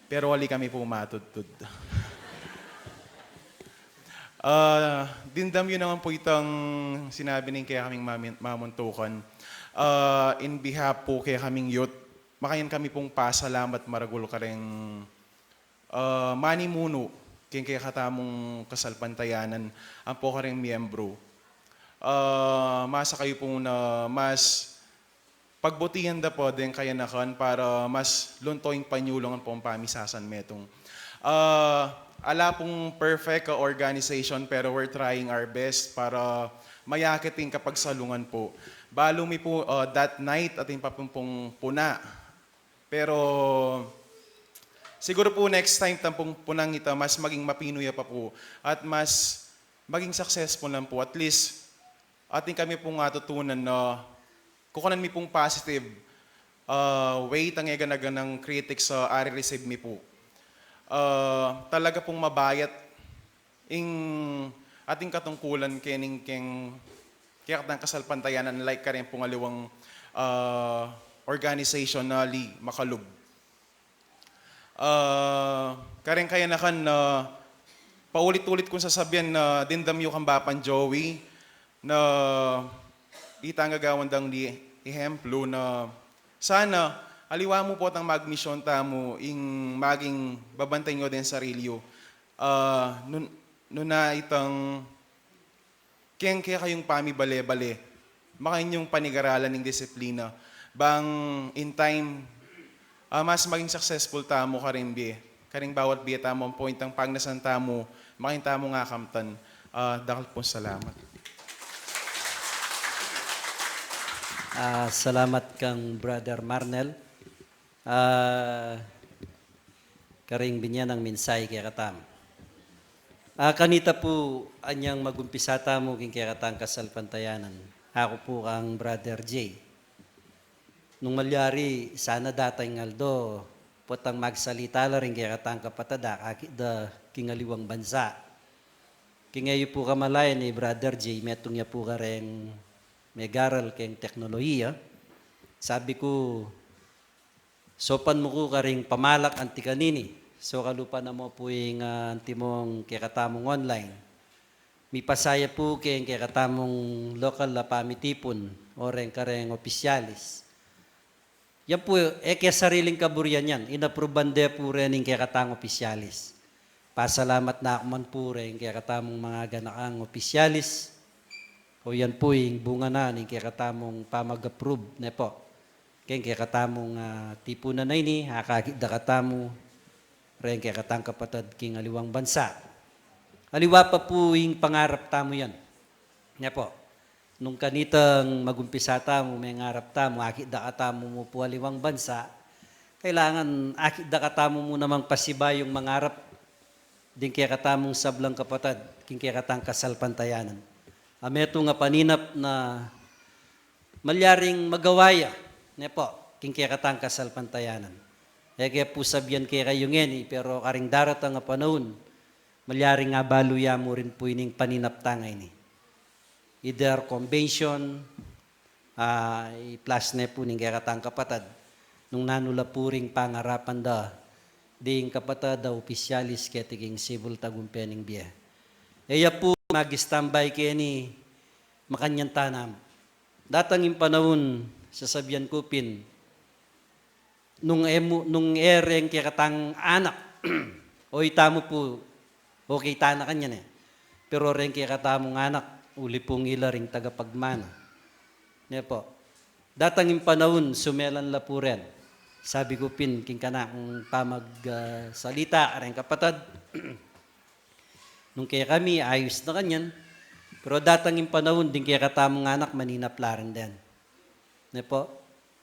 Pero ali kami pu matudtud. Ah, dimdam yu naman pu itang sinabi ning kekaming mamin-, mamuntukan. Ah, in behalf pu kekaming youth, makanyan kami pung pasalamat maragul kareng, ah, manimunu keng kekatamung kasalpantayanan, ampo kareng miyembru. Ah, masa kayu pu na mas pagbutihan da pa deng kayanakan para mas lunto ing panyulung ampong pamisasan metung. Ah, ala pung perfect a organization, pero we're trying our best para mayakit ing kapagsalungan pu. Balu mi pu, ah, that night atin pa pung puna. Pero siguru pu next time tampung punang ita mas maging mapinu ya pa pu at mas maging successful lang pu. At least atin kami pung atutunan na kukunan mi pung positive, ah, way tang e gana-ganang critics a ari-receive mi pu. Ah, talaga pung mabayat ing ating katungkulan kening keng kekatang kasalpantayanan, like kareng pung aliwang, ah, organization na ali makalub. Ah, kareng kayanakan na paulit-ulit kung sasabian na dimdam yu kang Bapan Joey na itang gagawan dang di ehemplu na sana aliwa mu potang magmisyon tamu ing maging babantay yu deng sarili yu. Ah, nun-, nuna itang keng kekayung pamibale-bale, makanyan yung panigaralan ning disiplina. Bang in time, ah, mas maging successful tamu karing bie, karing bawat bie tamu, ang point ang pagnasan tamu, makanyan tamu nga kamtan. Ah, dakal pung salamat. Ah, salamat kang Brother Marnel. Ah, karing binye nang mensahe kekatamu. Ah, kanita pu anyang magumpisa tamu king kekatang kasalpantayanan. Aku pu kang Brother J. Nung malyari, sana datang aldo, potang magsalita la ring kekatang kapatad a kakit da king aliwang bansa. King e yu pu kamalayan i Brother J, metung ya pu kareng megaral keng teknolohiya. Sabi ku, sopan mu ku karing pamalak anti kanini. So kalupa na mu pu ing, ah, antimong kekatamung online. Mipasa ya pu keng kekatamung lokal a pamitipun, o reng kareng opisyalis. Yan pu, e ke sariling kaburian yan, inapruban de pu reng kekatang opisyalis. Pasalamat na ku man pu reng kekatamung mangaganakang opisyalis. O yan pu ing bunga na ning kekatamung pamag-approve, ne po. Keng kekatamung, ah, tipunan a ini, akakit da katamu, reng kekatang kapatad king aliwang bansa. Aliwa pa pu ing pangarap tamu yan. Ne po. Nung kanitang magumpisa tamu, mengarap tamu, akit da katamu mu pu aliwang bansa. Kailangan akit da katamu mu namang pasibayung mangarap ding kekatamung sablang kapatad, king kekatang kasalpantayanan. A metung a paninap na malyaring magawa ya, ne po, king kekatang kasalpantayanan. E ke pu sabian kekayu ngeni, pero karing daratang a panaun, malyaring abalu ya mu rin pu ining paninap tang a ini. Either convention, ah, i-plus ne pu ning kekatang kapatad, nung nanu la pu ring pangarapan da ding kapatad a opisyalis keti king sibul tagumpe ning bie. E ya pu mag-standby keni makanyan ta namu. Datang ing panaun, sasabian ku pin, nung e mu, nung e reng kekatang anak, o itamu pu, okay ta na kanyan e. Pero reng kekatamung anak, uli pung ila ring tagapagmana. Ne po. Datang ing panaun, sumelan la pu ren. Sabi ku pin, king kanakung pamag, ah, salita, reng kapatad, nung kekami, ayus na kanyan. Pero datang ing panaun, ding kekatamung anak, maninap la rin den. Ne po?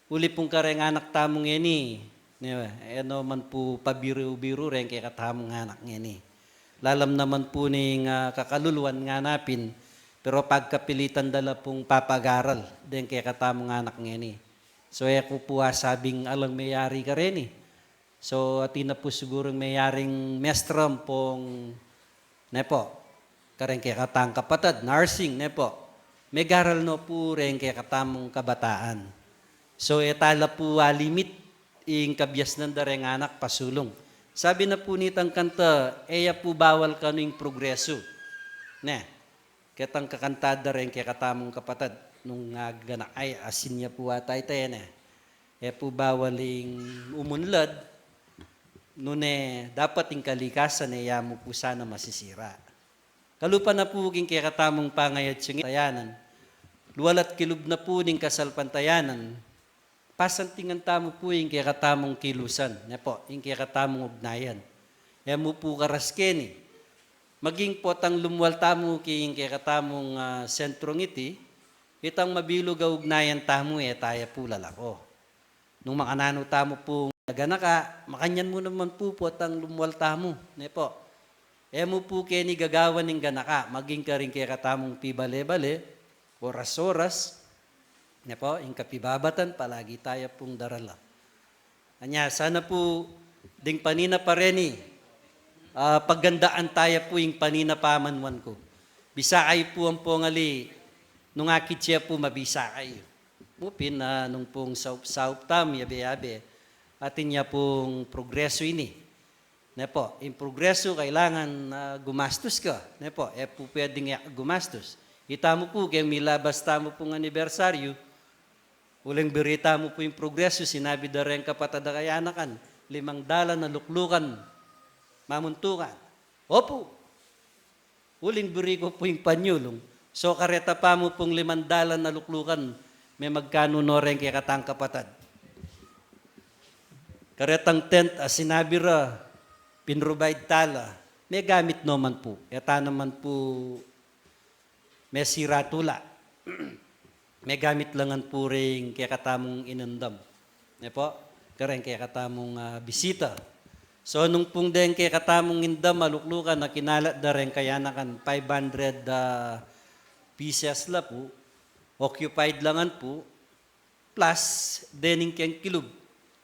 Uli pung kareng anak tamu ngeni, ne, e no man pu pabiru-biru reng kekatamung anak ngeni. Lalam naman pu ning, ah, kakaluluan ngana pin, pero pagkapilitan da la pung papagaral deng kekatamung anak ngeni. So, e ku pu asabing alang meyari kareni. So, atin na pu sigurung meyaring mestra ampong, ne po, kareng kekatang kapatad, nursing, ne po. Megaral no pu reng kekatamung kabataan. So, e ta la pu alimit ing kabiasnan da reng anak pasulung. Sabi na pu nitang kanta, e ya pu bawal kanu ing progresu. Ne, ketang kakanta da reng kekatamung kapatad, nung agana, ay, asin ya pu ata ita, e ne. E pu bawal ing umunlad, nune dapat ing kalikasan e ya mu pu sana masisira. Kalupa na pu king kekatamung pangayat singit tayanan, lualat kilub na pu ning kasalpantayanan, pasantingan tamu pu ing kekatamung kilusan, ne po, ing kekatamung ugnayan. E mu pu karas keni, maging potang lumual tamu king kekatamung, ah, sentrung iti, itang mabilug a ugnayan tamu, e ta ya pu lalako. Nung makananu tamu pung ganaka, makanyan mu naman pu potang lumual tamu, ne po. E mu pu keni gagawan ing ganaka, maging karing kekatamung pibale-bale, oras-oras, ne po, ing kapibabatan, palagi ta ya pung darala. Anya, sana pu, ding paninap a reni, ah, pagandaan ta ya pu ing paninap a manuan ku. Bisa kayu pu ampong ali, nung akit ya pu, mabisa kayu. Mu pin, ah, nung pung saup-saup tamu, yabe-yabe, atin ya pung progresu ini. Ne po, ing progresu kailangan, ah, gumastus ka. Ne po, e pu pwedeng e ka gumastus. Ita mu pu, keng milabas tamu pung anibersaryu, uling biri tamu pu ing progresu, sinabi da reng kapatad a kayanakan, limang dalan a luklukan, mamuntukan. Opu. Uling biri ku pu ing panyulung. So, kareta pa mu pung limang dalan a luklukan, me magkanu no reng kekatang kapatad? Karetang tent a sinabi ra, pinrovide ta la, megamit no man pu. E ta naman pu mesira tula. Megamit la ngan pu ring kekatamung inandam. Ne po? Kareng kekatamung, ah, bisita. So, nung pung deng kekatamung indam a luklukan a kinalat da reng kayanakan, five hundred, ah, pieces la pu, occupied la ngan pu, plus dening keng kilub.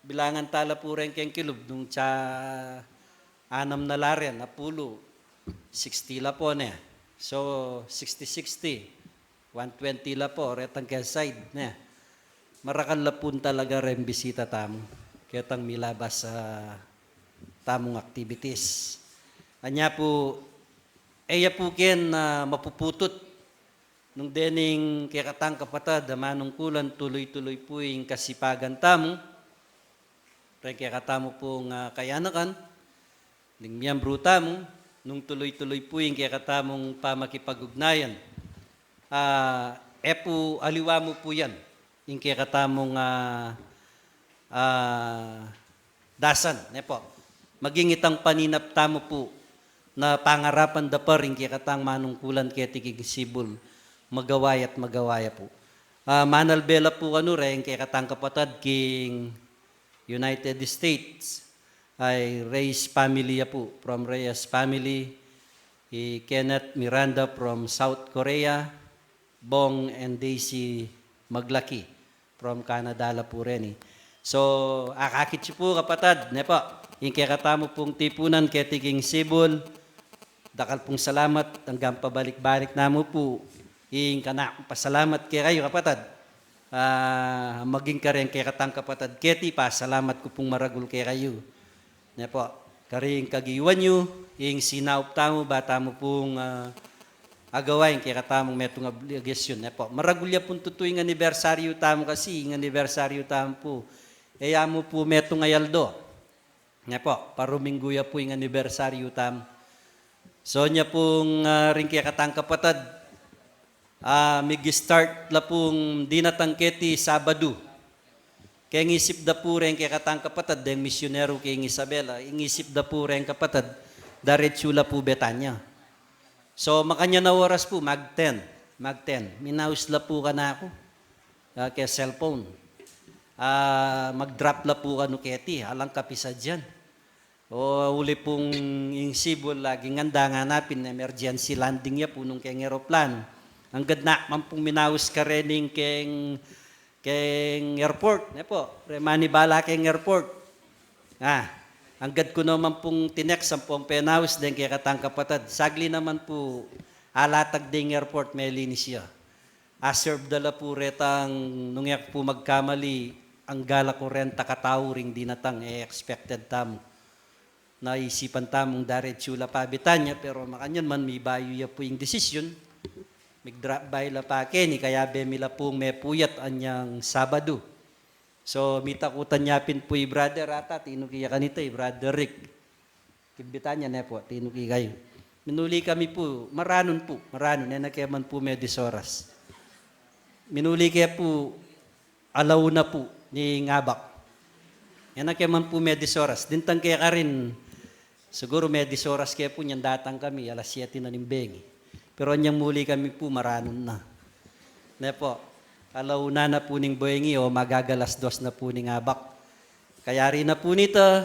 Bilangan ta la pu reng keng kilub, nung tsa anam na la ren, apulu, sixty la pu ne. So, sixty, sixty, one twenty la pu, retang keng side ne. Marakal la pun talaga reng bisita tamu ketang milabas a tamung activities. Anya pu, e ya pu ken, ah, mapuputut nung dening kekatang kapatad a manungkulan, tuluy-tuluy pu ing kasipagan tamu reng kekatamu pung, ah, kayanakan, ding miyembru tamu, nung tuluy-tuluy pu ing kekatamung pamakipag-ugnayan. Ah, e pu aliwa mu pu yan ing kekatamung, ah, ah, dasan, ne po. Maging itang paninap tamu pu na pangarapan da pa ring kekatang manungkulan keti king Cebu, magawa ya at magawa ya pu. Ah, manalbe la pu kanu reng kekatang kapatad king United States, ay Reyes family ya pu, from Reyes family, i Kenneth Miranda from South Korea, Bong and Daisy Maglaki from Canada la pu reni. So, akakit yu pu, kapatad, ne po, ing kekatamu pung tipunan keti king Cebu, dakal pung salamat, anggang pabalik-balik namu pu, ing kanakung pasalamat kekayu, kapatad. Ah, maging kareng kekatang kapatad keti, pasalamat ku pung maragul kekayu. Ne po, karing kagiwan yu, ing sinaup tamu, ba tamu pung, ah, agawa ing kekatamung metung obligasyun, ne po. Maragul ya pung tutu ing anibersaryu tamu kasi, ing anibersaryu tamu pu, e ya mu pu metung a aldo. Ne po, paruminggu ya pu ing anibersaryu tamu. So, nya pung, ah, ring kekatang kapatad, ah, mig-start la pung dinatang keti Sabadu. Keng isip da pu reng kekatang kapatad, deng misyuneru king Isabela, ing isip da pu reng kapatad, daretsu la pu Betania. So, makanyan a oras pu, mag ten, mag ten. Minaus la pu kanaku, ah, ke cellphone. Ah, mag-drop la pu kanu keti, alang kapisadyan. O, uli pung ing Cebu, laging anda nganapin, emergency landing ya pu nung keng eroplan. Anggad na man pung minaus karening keng, keng airport, ne po. Re manibala keng airport. Ah, anggad ku naman pung tinext ampong penaus deng kekatang kapatad. Sagli naman pu, alatag deng airport, melinis ya. A-serve da la pu retang, nung e ku pu magkamali, angga la kurenta katau ring dinatang, e expected tamu. Naisipan tamung daretsu la pa Betania, pero makanyan man mibayu ya pu ing desisyon. Mig-drop by la pa keni, kayabe mi la pung mepuyat anyang Sabadu. So, mitakutan ya pin pu i brother, ata tinuki ya kanita, i Brother Rick. King Betania, ne po, tinuki kayu. Minuli kami pu, maranun pu, maranun, e na ke man pu medis oras. Minuli ke pu, ala una pu ning abak. E na ke man pu medis oras. Dintang ke karin, siguru medis oras ke pu nyang datang kami, alas siyete na ning bengi. Pero anyang muli kami pu, maranun na. Ne po, ala una na pu ning bengi o magaga alas dos na pu ning abak. Kayari na pu nita,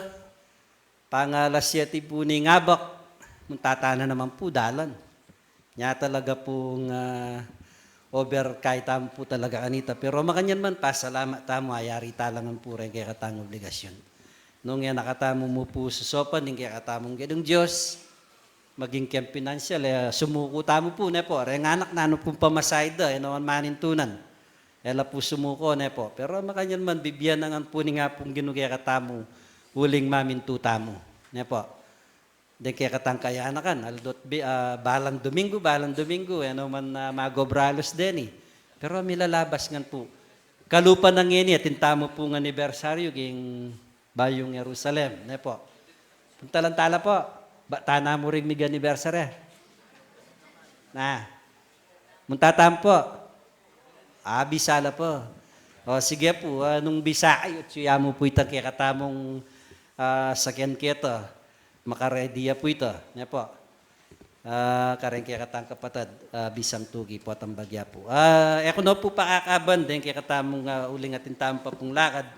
pang alas siyete pu ning abak, munta tana naman pu dalan. Nya talaga pung, ah, overkaya tamu pu talaga kanita. Pero makanyan man, pasalamat tamu, ayari tala ngan pu reng kekatang obligasyun. Nung e na katamu mu pu susopan ing kekatamung Ginung Dios, maging keng pinansyal, e, sumuku tamu pu, ne po, reng anak nanu pung pamasahe da, e naman manintunan. E la pu sumuku, ne po. Pero makanyan man, bibie na ngan pu ning Apung Ginu kekatamu uling mamintu tamu, ne po. Deng kekatang kayanakan, aldo't bi-, ah, balang Dominggu, balang Dominggu, e naman, ah, mag-obra alos deni. Pero milalabas ngan pu. Kalupa na ngeni, atin tamu pung anibersaryu king Bayung Jerusalem, ne po. Punta lang tala po. Ba, tana mu ring mig-anniversary. Na. Munta tamu po. Ah, bisa la po. O, sige pu, ah, nung bisa, ay, atsu ya mu pu itang kekatamung, ah, sakyan keta. Makaredi ya pu ita, ne po. Ah, kareng kekatang kapatad, ah, bisang tuki potang bagya pu. Ah, e ku no pu pakakaban deng kekatamung, ah, uling atin tamu pa pung lakad.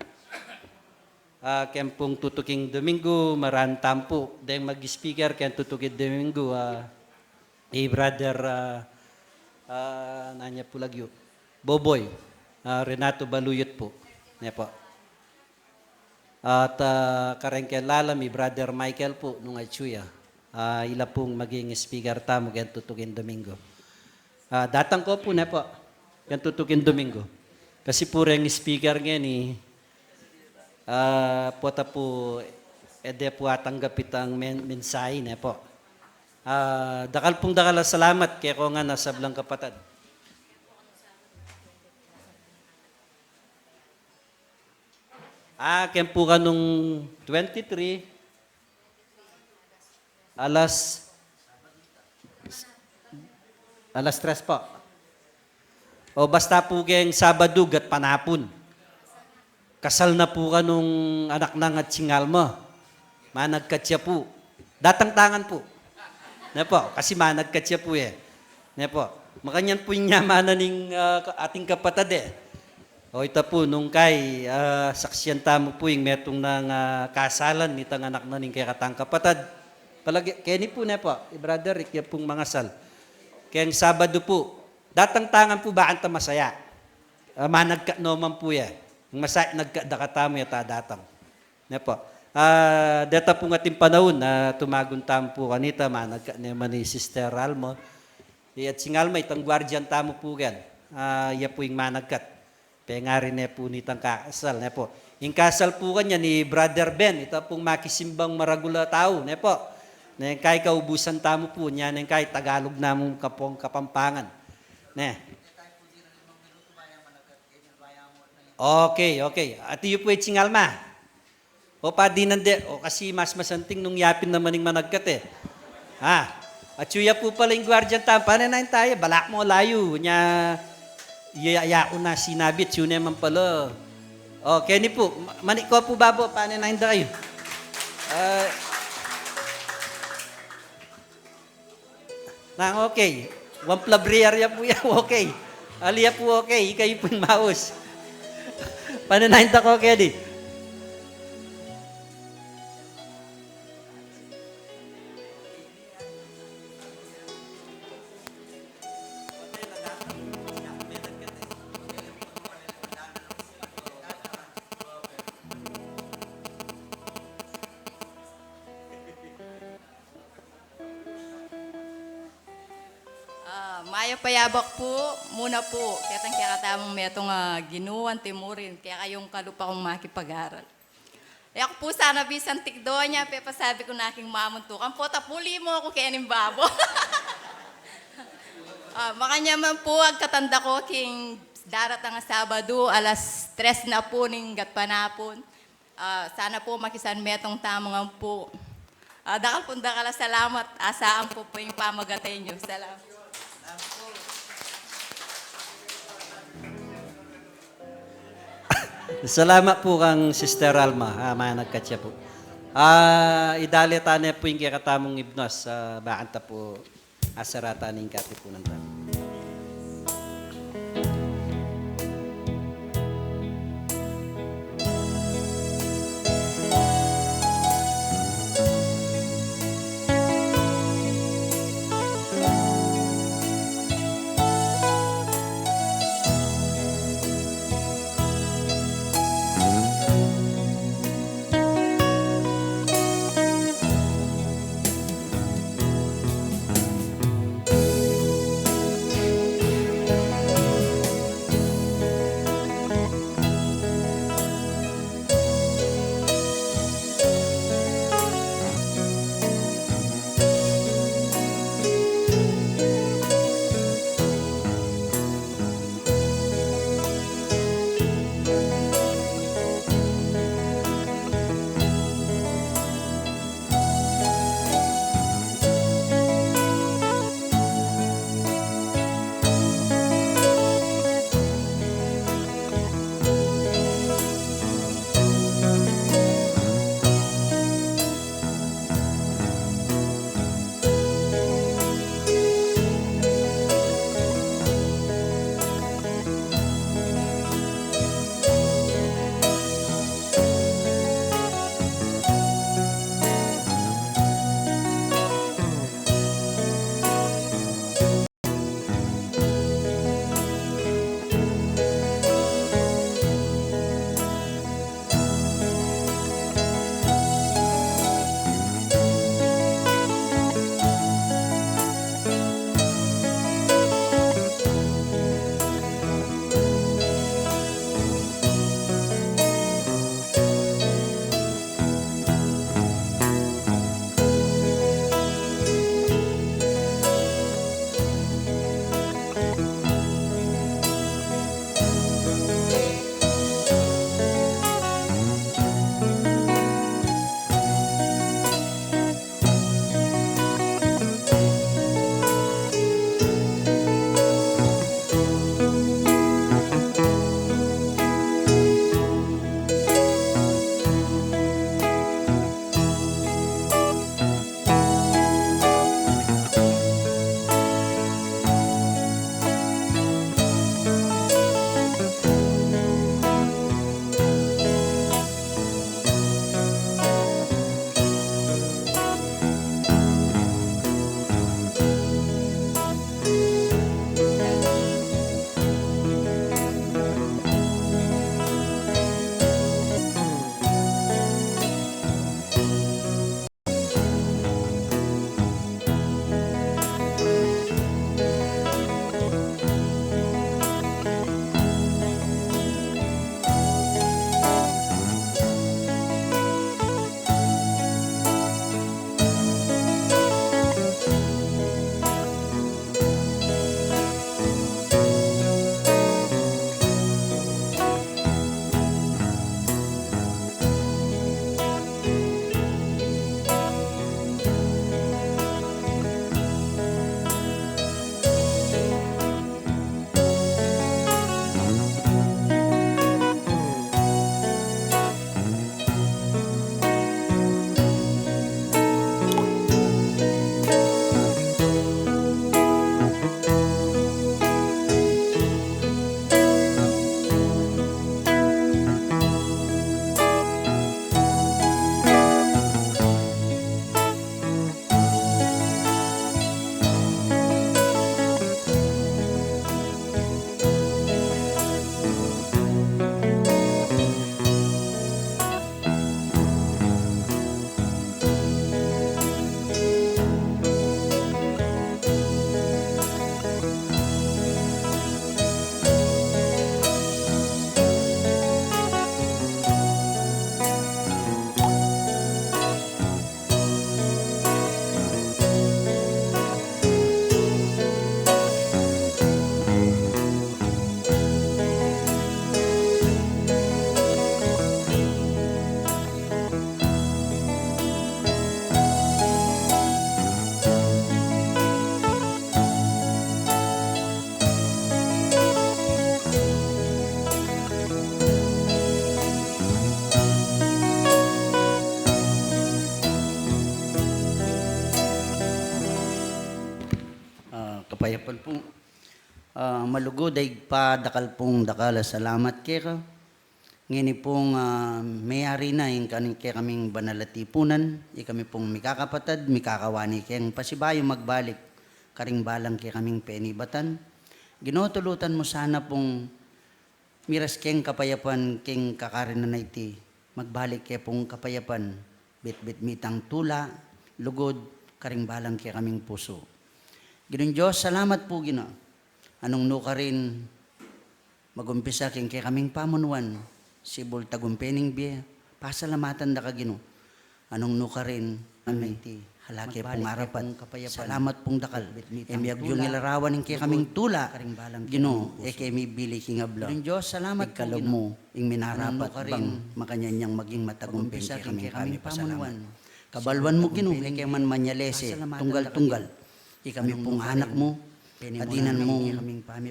Ah, keng pung tutuking Dominggu, maranun tamu pu. Deng mag-speaker keng tutuking Dominggu, ah, i Brother, ah, ah, nanu ya pu lagyu? Boboy, ah, Renato Baluyot pu. Ne po. At, ah, kareng keng lalam, i Brother Michael pu, nung atsu ya. Ah, ila pung maging speaker tamu keng tutuking Dominggu. Ah, datang ko pu, ne po, keng tutuking Dominggu. Kasi pu reng speaker ngeni, ah, pota pu, e de pu atanggap itang men-, mensahe, ne po. Ah, dakal pung dakal a salamat kekongan a sablang kapatad. Ah, keng pu kanung twenty-three, alas, alas tres po. O basta pu keng Sabadu, gatpanapun. Kasal na pu kanung anak nang atsingalma. Managkat ya pu. Datang tangan pu. Ne pu, kasi managkat ya pu e. Ne pu. Makanyan pu ing nyamanan ning, ah, ka-, ating kapatad e. O ita pu, nung kai, ah, saksian tamu pu ing metung nang, ah, kasalan nitang anak na ning kekatang kapatad. Palagi, keni pu ne pu, i Brother Rick, ya pung mangasal. Keng Sabadu pu, datang tangan pu, bakanta masaya. Ah, managkat no man pu ya. Ing masaya, nagkat da katamu ya ta datang. Ne pu. Ah, deta pung ating panaun, ah, tumagun tamu pu kanita, managkat ne man i Sister Alma. Iya, atsingalma, itang guardian tamu pu ken. Ah, iya pu ing managkat. Pengari ne pu nitang kasal, ne pu. Ing kasal pu kanyan i Brother Ben, ita pung makisimbang maragul a tau, ne pu. Neng kai kaubusan tamu pu, nya neng kai Tagalog namu kapung Kapampangan. Ne. Okay, okay. Ati yu pu, atsingalma. O, padinan de. O, kasi mas masanting nung yapin naman ing managkat e. Ha? Atyu ya pu pala ing guardian tamu, pane na ing taya, balak mu layu, nya, ya, ya, una sinabi, atyu ne man pala. O, keni pu, ma-, manik ko pu babo, pane na ing da kayu. Ah, Nang okay. One plabriar ya pu ya, okay. Ali ya pu, okay. Ikayu pu ing maus. Pananain ta ko kedi. Ah, mayap a yabak pu, muna pu, ketang kekatamung metung a Ginu anti murin, kekayung kalupa kung makipag-aral. E ku pu sana bisan tikdo nya, pepasabi ku na king mamuntukan pu, tapuli mu ku kening babo. Ah, makanyaman pu, agkatan da ku king daratang a Sabadu, alas tres na pu ning gatpanapun. Ah, sana pu makisan metung tamu ngan pu. Ah, dakal pung dakal a salamat. Asaan pu pu ing pamagate yu. Salamat. Salamat pu kang Sister Alma. Ah, managkat ya pu. Ah, idale ta ne pu ing kekatamung ibnos, ah, bakanta pu. Asaratan ing katipunan ta. Kapayapan pu. Ah, malugud a Ibpa, dakal pung dakal a salamat keka. Ngeni pung, ah, meyari na ing kani kekaming banal a tipunan, ikami pung mikakapatad, mikakawani keng pasibayu magbalik karing balang kekaming penibatan. Ginu, tulutan mu sana pung miras keng kapayapan king kakarinan a iti, magbalik ke pung kapayapan, bitbit mitang tula, lugud, karing balang kekaming pusu. Ginung Dios, salamat pu, Ginu. Anung nu karin, magumpisa king kekaming pamunuan, sibul tagumpe ning bie, pasalamatan da ka, Ginu. Anung nu karin, kami, hala ke pung arapat. Salamat pung dakal. E mi agyung ilarawan ing kekaming tula, Ginu, e ke mi bili king abla. Igkalub mu ing minarapat bang makanyan yang maging matagumpe ing kekaming pamipasalamat. Kabaluan mu, Ginu, e ke man manyalese tunggal-tunggal. Ikami pung anak mu, a dinan mung,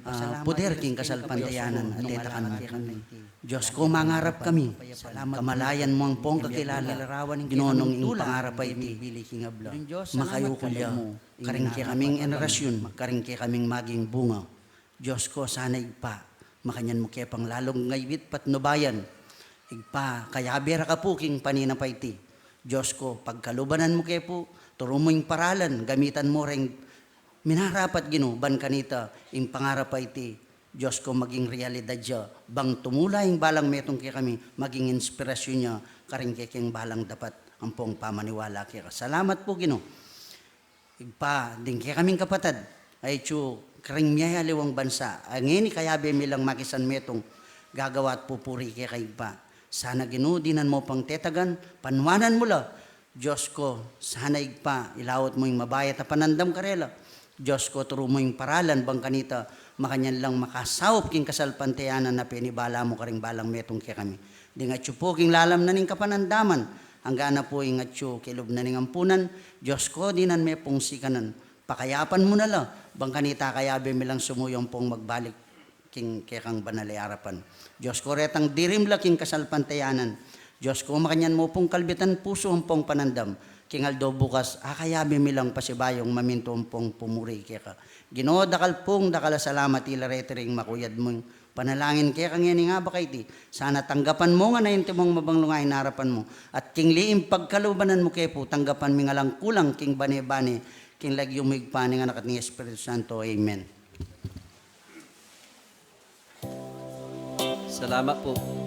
ah, puder king kasalpantayanan a tetakan mu. Dios ko, mangarap kami, kamalayan mu ampong kakilala, Ginu, nung ing pangarap a iti makayukul ya karing kekaming enerasyun, karing kekaming maging bunga. Dios ko, sana Ibpa, makanyan mu ke pang lalung ngayit patnubayan. Ibpa, kayabe ra ka pu king paninap a iti. Dios ko, pagkalubanan mu ke pu, turu mu ing paralan, gamitan mu reng minarapat, Ginu, ban kanita ing pangarap a iti, Dios ko, maging realidad ya, bang tumula ing balang metung kekami, maging inspirasyun ya karing kekeng balang dapat ampong pamaniwala keka. Salamat pu, Ginu. Ibpa, ding kekaming kapatad a itsu karing miyayaliwang bansa, a ngeni kayabe mi lang makisan metung, gagawa at pupuri keka, Ibpa. Sana, Ginu, dinan mu pang tetagan, panuanan mu la. Dios ko, sana Ibpa, ilaut mu ing mabayat a panandam karela. Dios ko, turu mu ing paralan bang kanita makanyan lang makasaup king kasalpantayanan a penibala mu karing balang metung kekami. Ding atsu pu king lalam na ning kapanandaman, angga na pu ing atsu kilub na ning ampunan, Dios ko, dinan me pung sikanan. Pakayapan mu na la, bang kanita kayabe mi lang sumuyu ampong magbalik king kekang banal a arapan. Dios ko, retang dirim la king kasalpantayanan. Dios ko, makanyan mu pung kalbitan pusu ampong panandam. King aldo bukas, akayabe mi lang pasibayung mamintu ampong pumuri keka. Ginu, dakal pung dakal a salamat ila reti ring makuyad mung panalangin keka ngeni, ngaba kaiti. Sana tanggapan mu ngan a inti mung mabanglung a inarapan mu. At king liim pagkalubanan mu ke pu, tanggapan mi ngan lang kulang king bane-bane, king lagyu mu Ibpa, ning Anak at ning Espiritu Santo. Amen. Salamat pu.